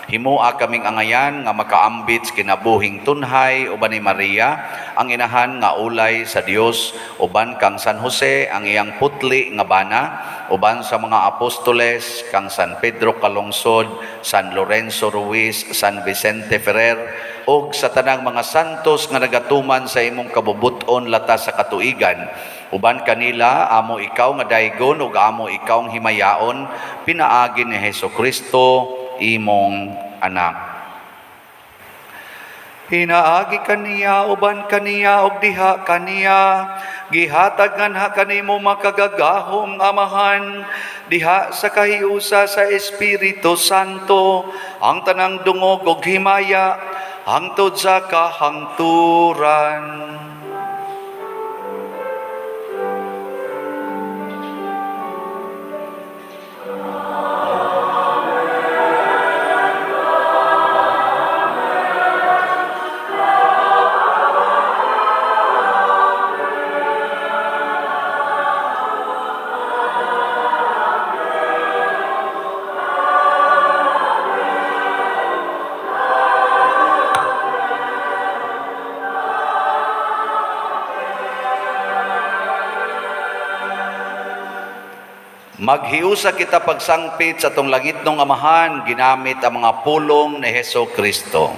Himoa kaming angayan nga makaambit sa kinabuhing tunhay uban ni Maria, ang inahan nga ulay sa Dios, uban kang San Jose ang iyang putli nga bana, uban sa mga apostoles kang San Pedro Calungsod, San Lorenzo Ruiz, San Vicente Ferrer, ug sa tanang mga santos nga nagatuman sa imong kabubut-on latas sa katuigan. Uban kanila amo ikaw nga daygon ug amo ikaw ang himayaon pinaagi ni Hesus Kristo imong anak. Pinaagi kaniya, uban kaniya, ug diha kaniya, gihatag nganha kanimo makagagahom Amahan, diha sa kahiusa sa Espiritu Santo, ang tanang dungog ug himaya, hangtod sa kahangturan. Maghiusa kita pagsangpit sa atong langitnong Amahan ginamit ang mga pulong ni Heso Kristo.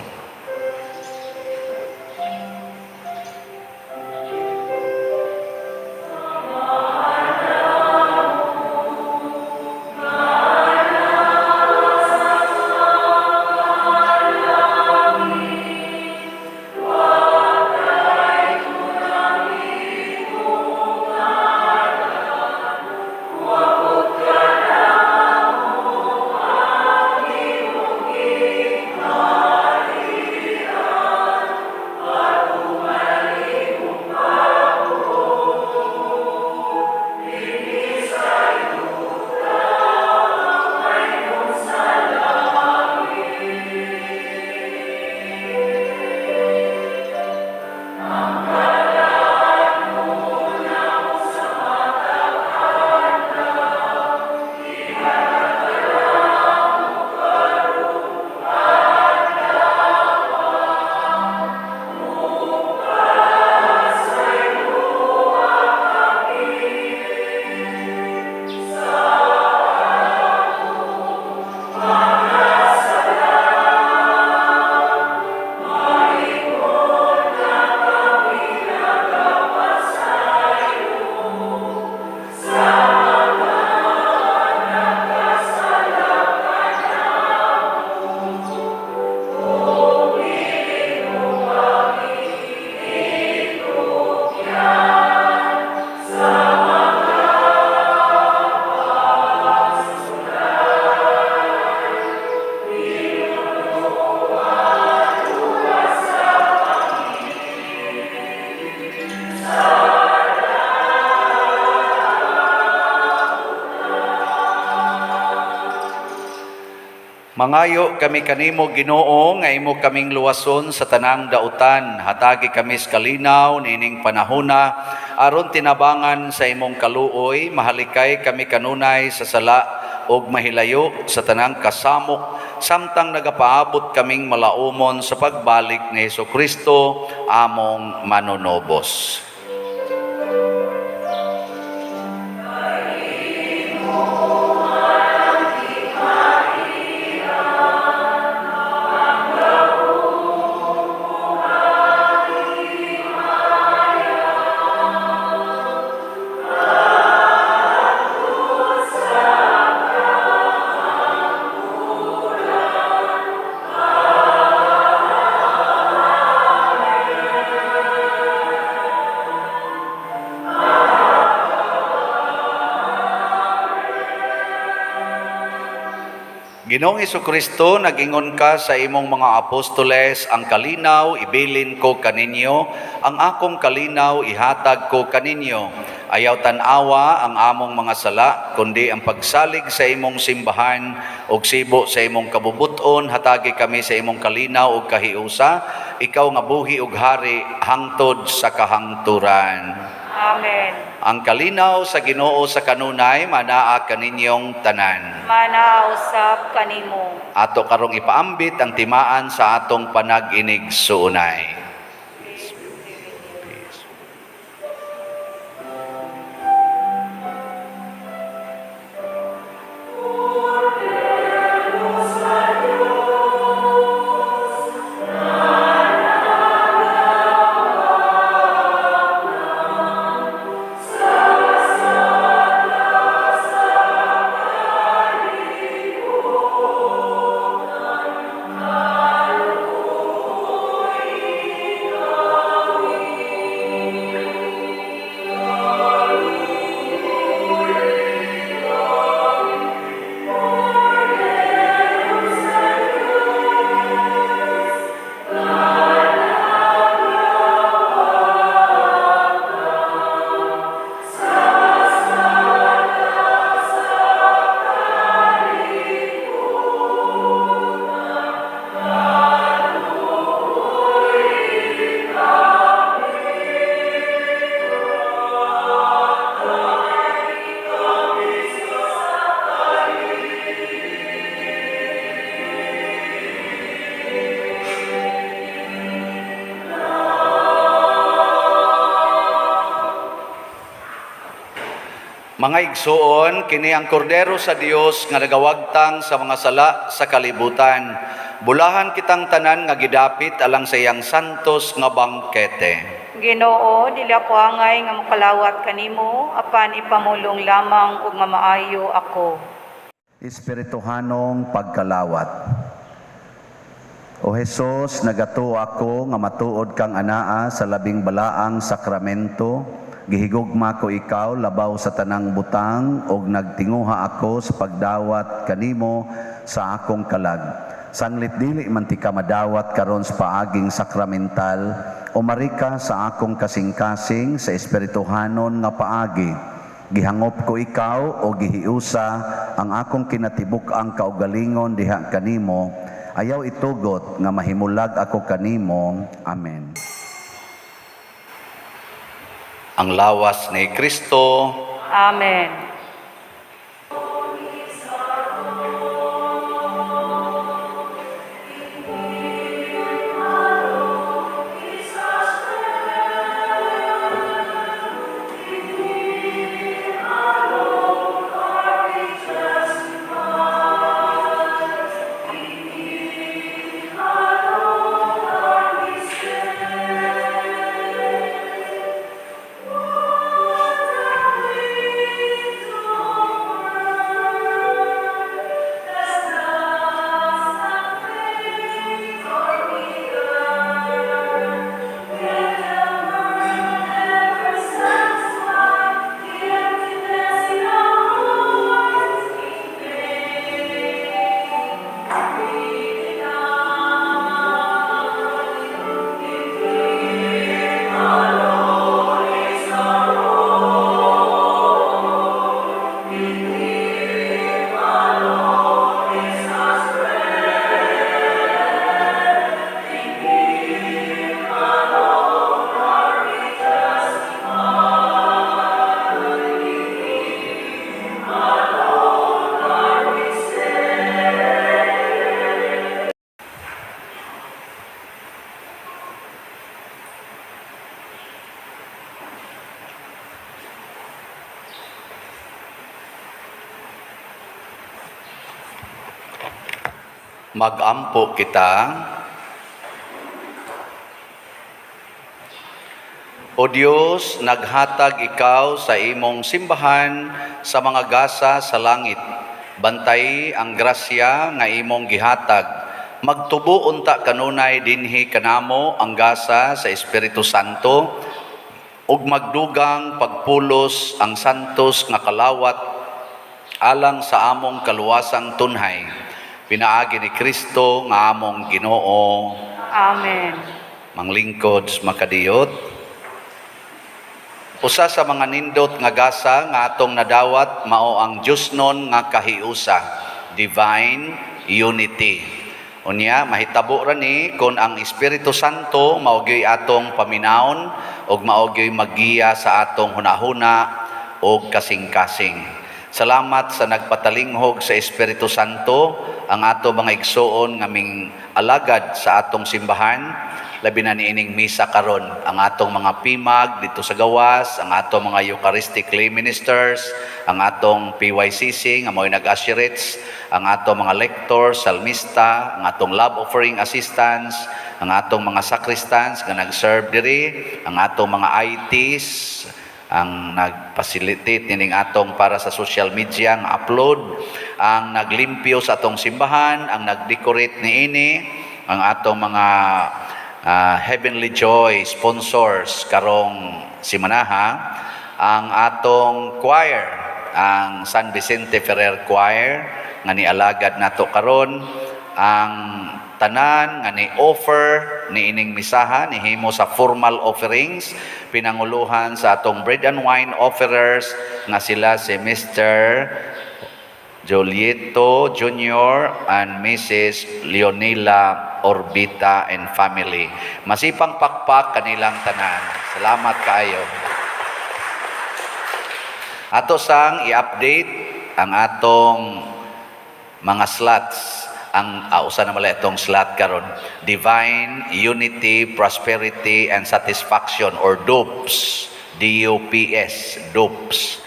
Mangayo kami kanimo, Ginoo, nga imo kaming luwason sa tanang dautan. Hatagi kami sa kalinaw niining panahona aron tinabangan sa imong kaluoy, mahalikay kami kanunay sa sala ug mahilayo sa tanang kasamok samtang nagapaabot kaming malaumon sa pagbalik ni Hesus Kristo among manunobos. Ginoong Kristo, nag-ingon ka sa imong mga apostoles, "Ang kalinaw ibilin ko kaninyo, ang akong kalinaw ihatag ko kaninyo." Ayaw tan-awa ang among mga sala, kundi ang pagsalig sa imong simbahan ug sibo sa imong kabubuton, hatagi kami sa imong kalinaw ug kahiusa, ikaw nga buhi ug hari hangtod sa kahangturan. Amen. Ang kalinaw sa Ginoo sa kanunay manaa kaninyong tanan. Manaa usab kanimo. Ato karong ipaambit ang timaan sa atong panag-inigsuonay. Peace be with you. Peace. Mga igsuon, kini ang kordero sa Dios nga nagawagtang sa mga sala sa kalibutan. Bulahan kitang tanan nga gidapit alang sa iyang santos nga bangkete. Ginoo, dili ako angay nga mokalawat kanimo, apan ipamulong lamang ug mamaayo ako. Espirituhanong pagkalawat. O Hesus, nagatuo ako nga matuod kang anaa sa labing balaang sakramento. Gihigugma ko ikaw labaw sa tanang butang ug nagtinguha ako sa pagdawat kanimo sa akong kalag. Sanglit dili man tika madawat karon sa paaging sakramental, umari ka sa akong kasing-kasing sa espirituhanon nga paagi. Gihangop ko ikaw o gihiusa ang akong kinatibuk-ang kaugalingon diha kanimo. Ayaw itugot nga mahimulag ako kanimo. Amen. Ang lawas ni Kristo. Amen. Magampo kita. O Dios, naghatag ikaw sa imong simbahan sa mga gasa sa langit. Bantay ang grasya nga imong gihatag. Magtubo unta kanunay dinhi kanamo ang gasa sa Espiritu Santo ug magdugang pagpulos ang santos nga kalawat alang sa among kaluwasang tunhay. Pinaagi ni Kristo nga among Ginoo. Amen. Manglingkod, makadiyot. Usa sa mga nindot nga gasa nga atong nadawat mao ang Diosnon nga kahiusa, divine unity. Unya mahitabo ra ni kon ang Espiritu Santo mao gyuy atong paminawon ug mao gyuy maggiya sa atong hunahuna ug kasing-kasing. Salamat sa nagpatalinghog sa Espiritu Santo ang ato mga igsuon nga ming alagad sa atong simbahan, labi na niining misa karon, ang atong mga PMAG dito sa gawas, ang atong mga Eucharistic lay ministers, ang atong PYCC nga mao'y nag-usherates, ang atong mga lectors, salmista, ang atong love offering assistants, ang atong mga sacristans nga nag-serve diri, ang atong mga ITs, ang nag-facilitate nining atong para sa social media nga upload, ang naglimpyo sa atong simbahan, ang nag-decorate niini, ang atong mga Heavenly Joy sponsors karong simanaha, ang atong choir, ang San Vicente Ferrer Choir nga nialagad nato karon, ang tanan nga ni-offer niining misaha, nihimo sa formal offerings, pinanguluhan sa atong bread and wine offerers nga sila si Mr. Julieto Jr. and Mrs. Leonila Orbita and family. Masipang pakpak kanilang tanan. Salamat kaayo. Ato sang i-update ang atong mga slots. Ang usa na mala itong slot karon, Divine Unity, Prosperity and Satisfaction or DUPS, DUPS, DUPS.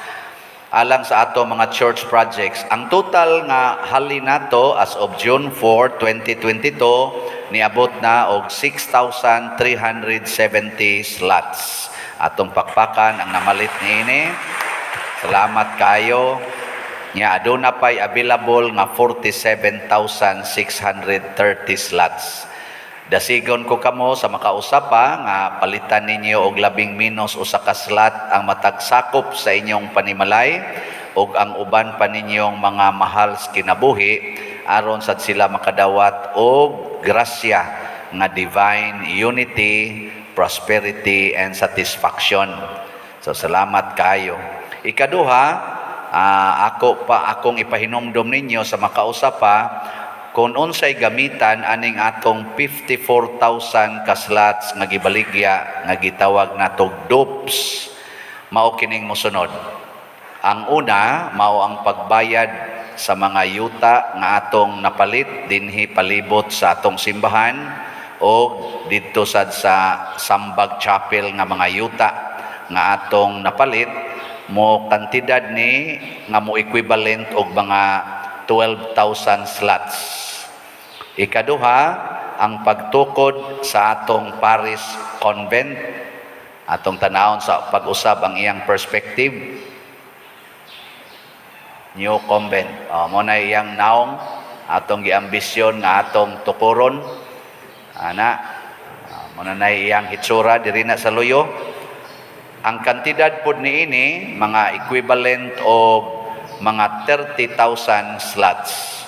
Alang sa ato mga church projects, ang total nga hali nato as of June 4, 2022 niabot na og 6,370 slots. Atong pakpakan ang namalit niini. Salamat kaayo. Nya aduna pay available nga 47,630 slots. Dasigon ko kamo sa makausap pa nga palitan ninyo og labing minos usa ka slot ang matag sakop sa inyong panimalay ug ang uban pa ninyong mga mahal sa kinabuhi aron sad sila makadawat og grasya nga divine unity, prosperity and satisfaction. So salamat kayo. Ikaduha, ako pa akong ipahinumdom ninyo sa makausap pa kung unsay gamitan aning atong 54,000 ka slots nga gibaligya nga gitawag natog DUPS. Mao kining mosunod. Ang una mao ang pagbayad sa mga yuta nga atong napalit dinhi palibot sa atong simbahan o didto sad sa Sambag Chapel nga mga yuta nga atong napalit, mo kantidad ni nga mo equivalent og mga 12,000 slots. Ikaduha, ang pagtukod sa atong parish convent. Atong tanawon sa pag-usab ang iyang perspective. New convent. Oh, mo na iyang naong atong giambisyon nga atong tukuron. Ana, mo na iyang hitsura diri na sa Luyo. Ang kantidad pod niini mga equivalent og mga 30,000 slots.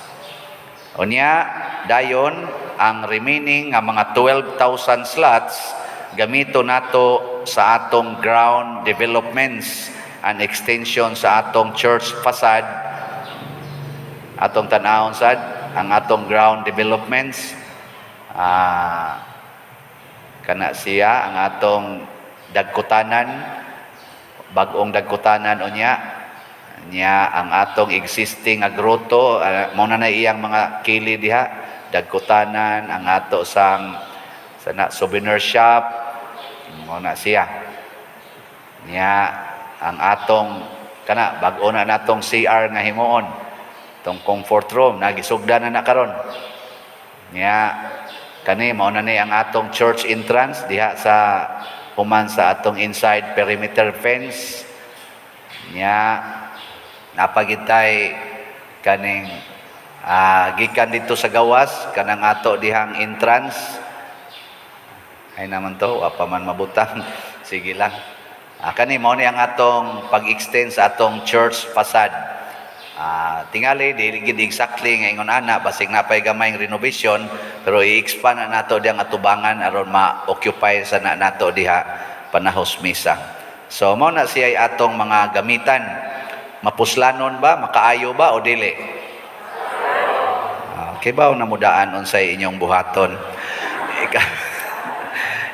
Unya, dayon ang remaining nga mga 12,000 slots gamito nato sa atong ground developments and extension sa atong church facade. Atong tan-awon sad ang atong ground developments. Kana siya ang atong dagkutanan, bag-ong dagkutanan unya nya ang atong existing nga grotto, mao na iyang mga kili diha, dagkutanan, ang ato sang sana souvenir shop, mao na siya. Nya ang atong kana bag-o na natong CR nga himuon, tong comfort room nagisugdan na na karon. Nya kani mao na ni ang atong church entrance diha sa human sa atong inside perimeter fence. Nya napagitay kaning gikan dito sa gawas kanang ato dihang entrance. Ay naman to, wa pa man mabutang, sige lang. Kani mao ni ang atong pag-extend sa atong church facade. Tingali dili gid exactly nga ingon ana, basig napay gamay renovation, pero i-expand na nato diyang atubangan aron ma-occupy sa na nato diha panahos misa. So mao na siya atong mga gamitan. Mapuslanon ba, makaayo ba o dili? Okay ba na mudaan unsay inyong buhaton?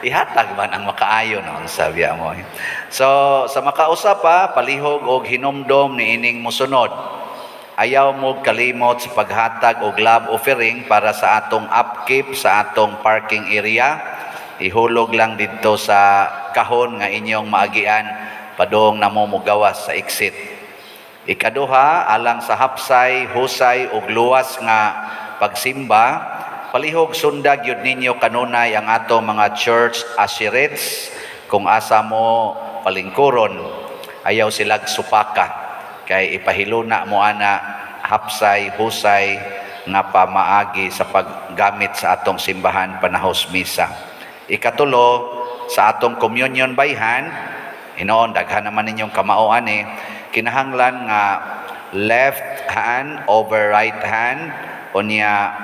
Ihatag man ang makaayo noon sabi mo. So sa makausa pa, palihog og hinumdom ni ining mosunod. Ayaw mo kalimot sa paghatag og love offering para sa atong upkeep sa atong parking area. Ihulog lang didto sa kahon nga inyong maagian padung namo mogawas sa exit. Ikaduha, alang sa hapsay, husay ug luwas nga pagsimba, palihog sundag yun ninyo kanunay ang atong mga church usherettes kung asa mo palingkuron. Ayaw silag supaka kay ipahiluna mo ana hapsay, husay nga pamaagi sa paggamit sa atong simbahan panahos misa. Ikatulo, sa atong communion by hand, inoon daghan naman ninyong kamao ani, kinahanglan nga left hand over right hand, unya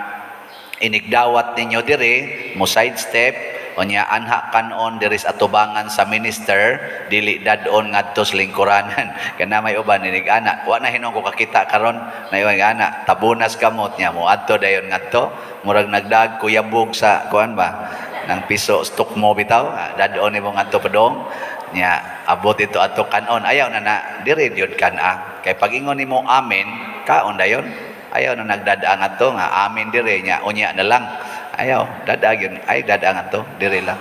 inigdawat ninyo diri mo side step, unya anha kanon diri sa atubangan sa minister, dili dad-on ngadto sa lingkuranan. Kana may uban inig ana, wa na hinuon ko kakita karon na yung ana tabunas kamot niya mo adto dayon ngadto, murag nagdag kuyabog sa kuan ba ng piso stok mo bitaw. Dad-on nimo ngadto padong niya abot ito ato kanon. Ayaw na na diri gyud kan-a, kay pag ingon nimo amen, kaon dayon. Ayaw na nagdadaang ato nga amen dire nya unya na lang. Ayaw dada gyud, ay dadaang ato dire lang,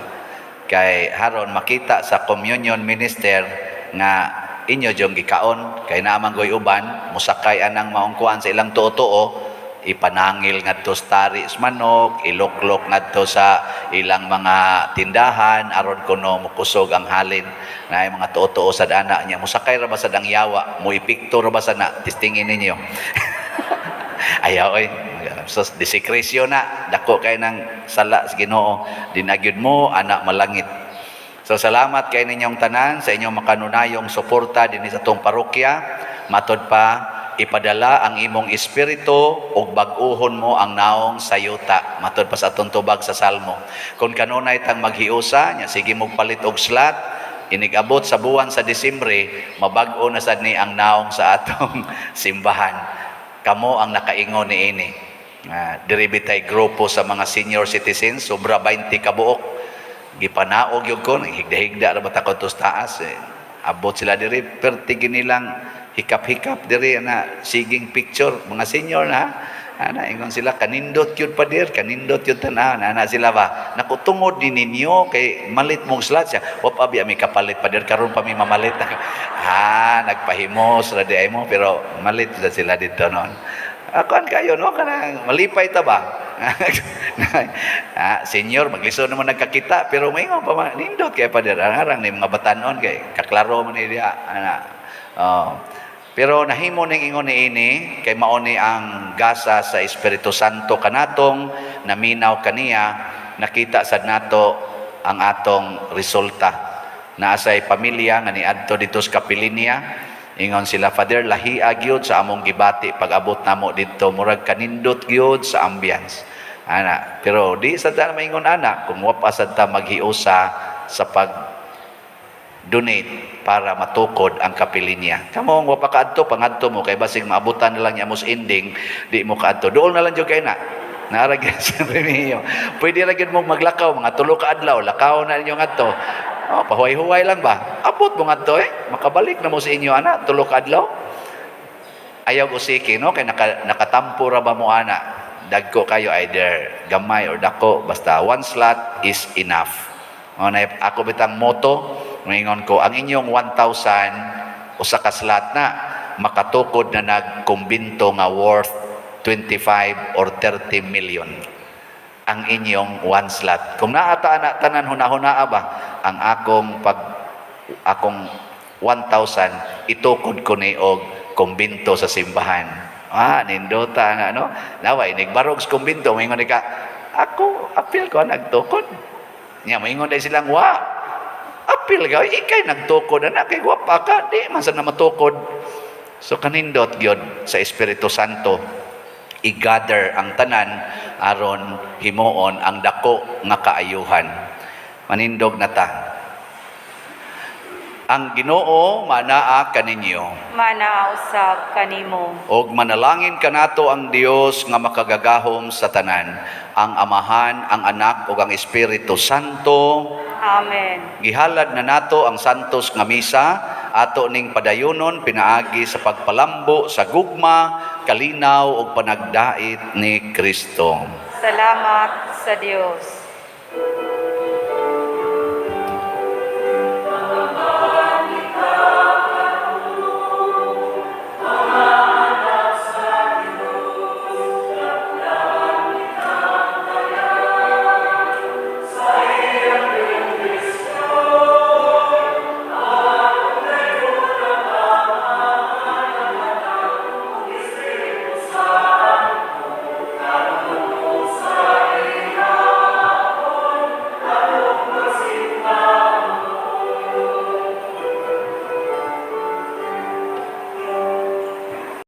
kay haron makita sa communion minister nga inyo jong gikaon, kay naa man goy uban musakay anang maong kuan sa ilang tuo-tuo, ipanangil ngadto sa tari sa manok, iluklok ngadto sa ilang mga tindahan aron kuno mokusog ang halin na ay mga tuo-tuo sa dana niya. Musakay ra ba sa dang yawa, mo epekto ra ba sa na testingin ninyo. Ayaw oy. So disekresyo na, dako kay ng sala sa Ginoo, dinagyud mo anak malangit. So salamat kay ninyong tanan sa inyong makanunayong suporta dinhi sa atong parokya. Matod pa, ipadala ang imong espiritu ug bag-uhon mo ang naong sa yuta. Matod pa sa atong tubag sa Salmo. Kung kanunay tang maghiusa, nya sige mo palit og slot, inigabot sa buwan sa Disyembre, mabag-o na sad ni ang naong sa atong simbahan. Kamo ang nakaingon niini. Diri bitay grupo sa mga senior citizens, sobra 20 ka buok. Gipanaog yun ko, higda-higda ra ba ta ko taas eh. Abot sila diri, perti nilang hikap-hikap diri na siging picture, mga senior na. Ana ingon sila, "Kanindot yun pader, kanindot yun tan-aw." Ana sila ba? "Naku, tungod ni ninyo kay malit mong slot siya. Wa pa biya mi kapalit, pader, karon pa mi mamalit." Ah, nagpahimos ra di ay mo, pero malit sa sila dito noon. Akuan kayo no, kanang malipay ta ba? Senior maglisod naman nagkakita, pero maingon pa man, "Nindot kay pader." Arang ni mga batanon kay kaklaro man ni diha ana. Oh. Pero nahimo ning ingon ni ini kay mao ni ang gasa sa Espiritu Santo kanatong naminaw kaniya, nakita sad nato ang atong resulta. Naa say pamilya nga niadto dito sa kapilinya. Ingon sila, "Father, lahia gyud sa among gibati pag abot namo didto, murag kanindot gyud sa ambience." Ana, pero di sa ta maingon ana kung wa pa sad ta maghiusa sa pag donate para matukod ang kapilinya. Kamo wa pa kaadto, pangadto mo kay basig maabutan na lang niya mos ending, di mo kaadto. Dool na lang jud kay na. Naa ra gyud sa Remigio. Pwede ra gyud mo maglakaw mga 3 ka adlaw, lakaw na ninyo ngadto. Oh, pahuway-huway lang ba? Abot mo ngadto eh. Makabalik na mo sa inyo ana, 3 ka adlaw. Ayaw usiki no kay nakatampo ra ba mo ana. Dagko kayo, either gamay or dako, basta one slot is enough. O na ako bitang motto, maingon ko ang inyong 1,000, usa ka slot na makatukod na nagkumbinto nga worth 25 or 30 million ang inyong one slot. Kung naata na tanan huna-hunaa ba ang akong pag akong 1,000 itukod ko ni og kumbinto sa simbahan. Ah, nindota na no. Nawa inigbarog sa kumbinto, moingon ka, "Ako apil ko nagtukod." Nya moingon dai silang, "Wa. Apil ka, ikay nagtukod na kay wa pa ka, di man sa na matukod." So kanindot gyud sa Espiritu Santo i-gather ang tanan aron himuon ang dako nga kaayuhan. Manindog na ta. Ang Ginoo manaa kaninyo. Manaa usab kanimo. Og manalangin kanato ang Dios nga makagagahom sa tanan, ang Amahan, ang Anak ug ang Espiritu Santo. Amen. Gihalad na nato ang santos nga misa, ato ning padayonon pinaagi sa pagpalambo sa gugma, kalinaw ug panagdait ni Kristo. Salamat sa Dios.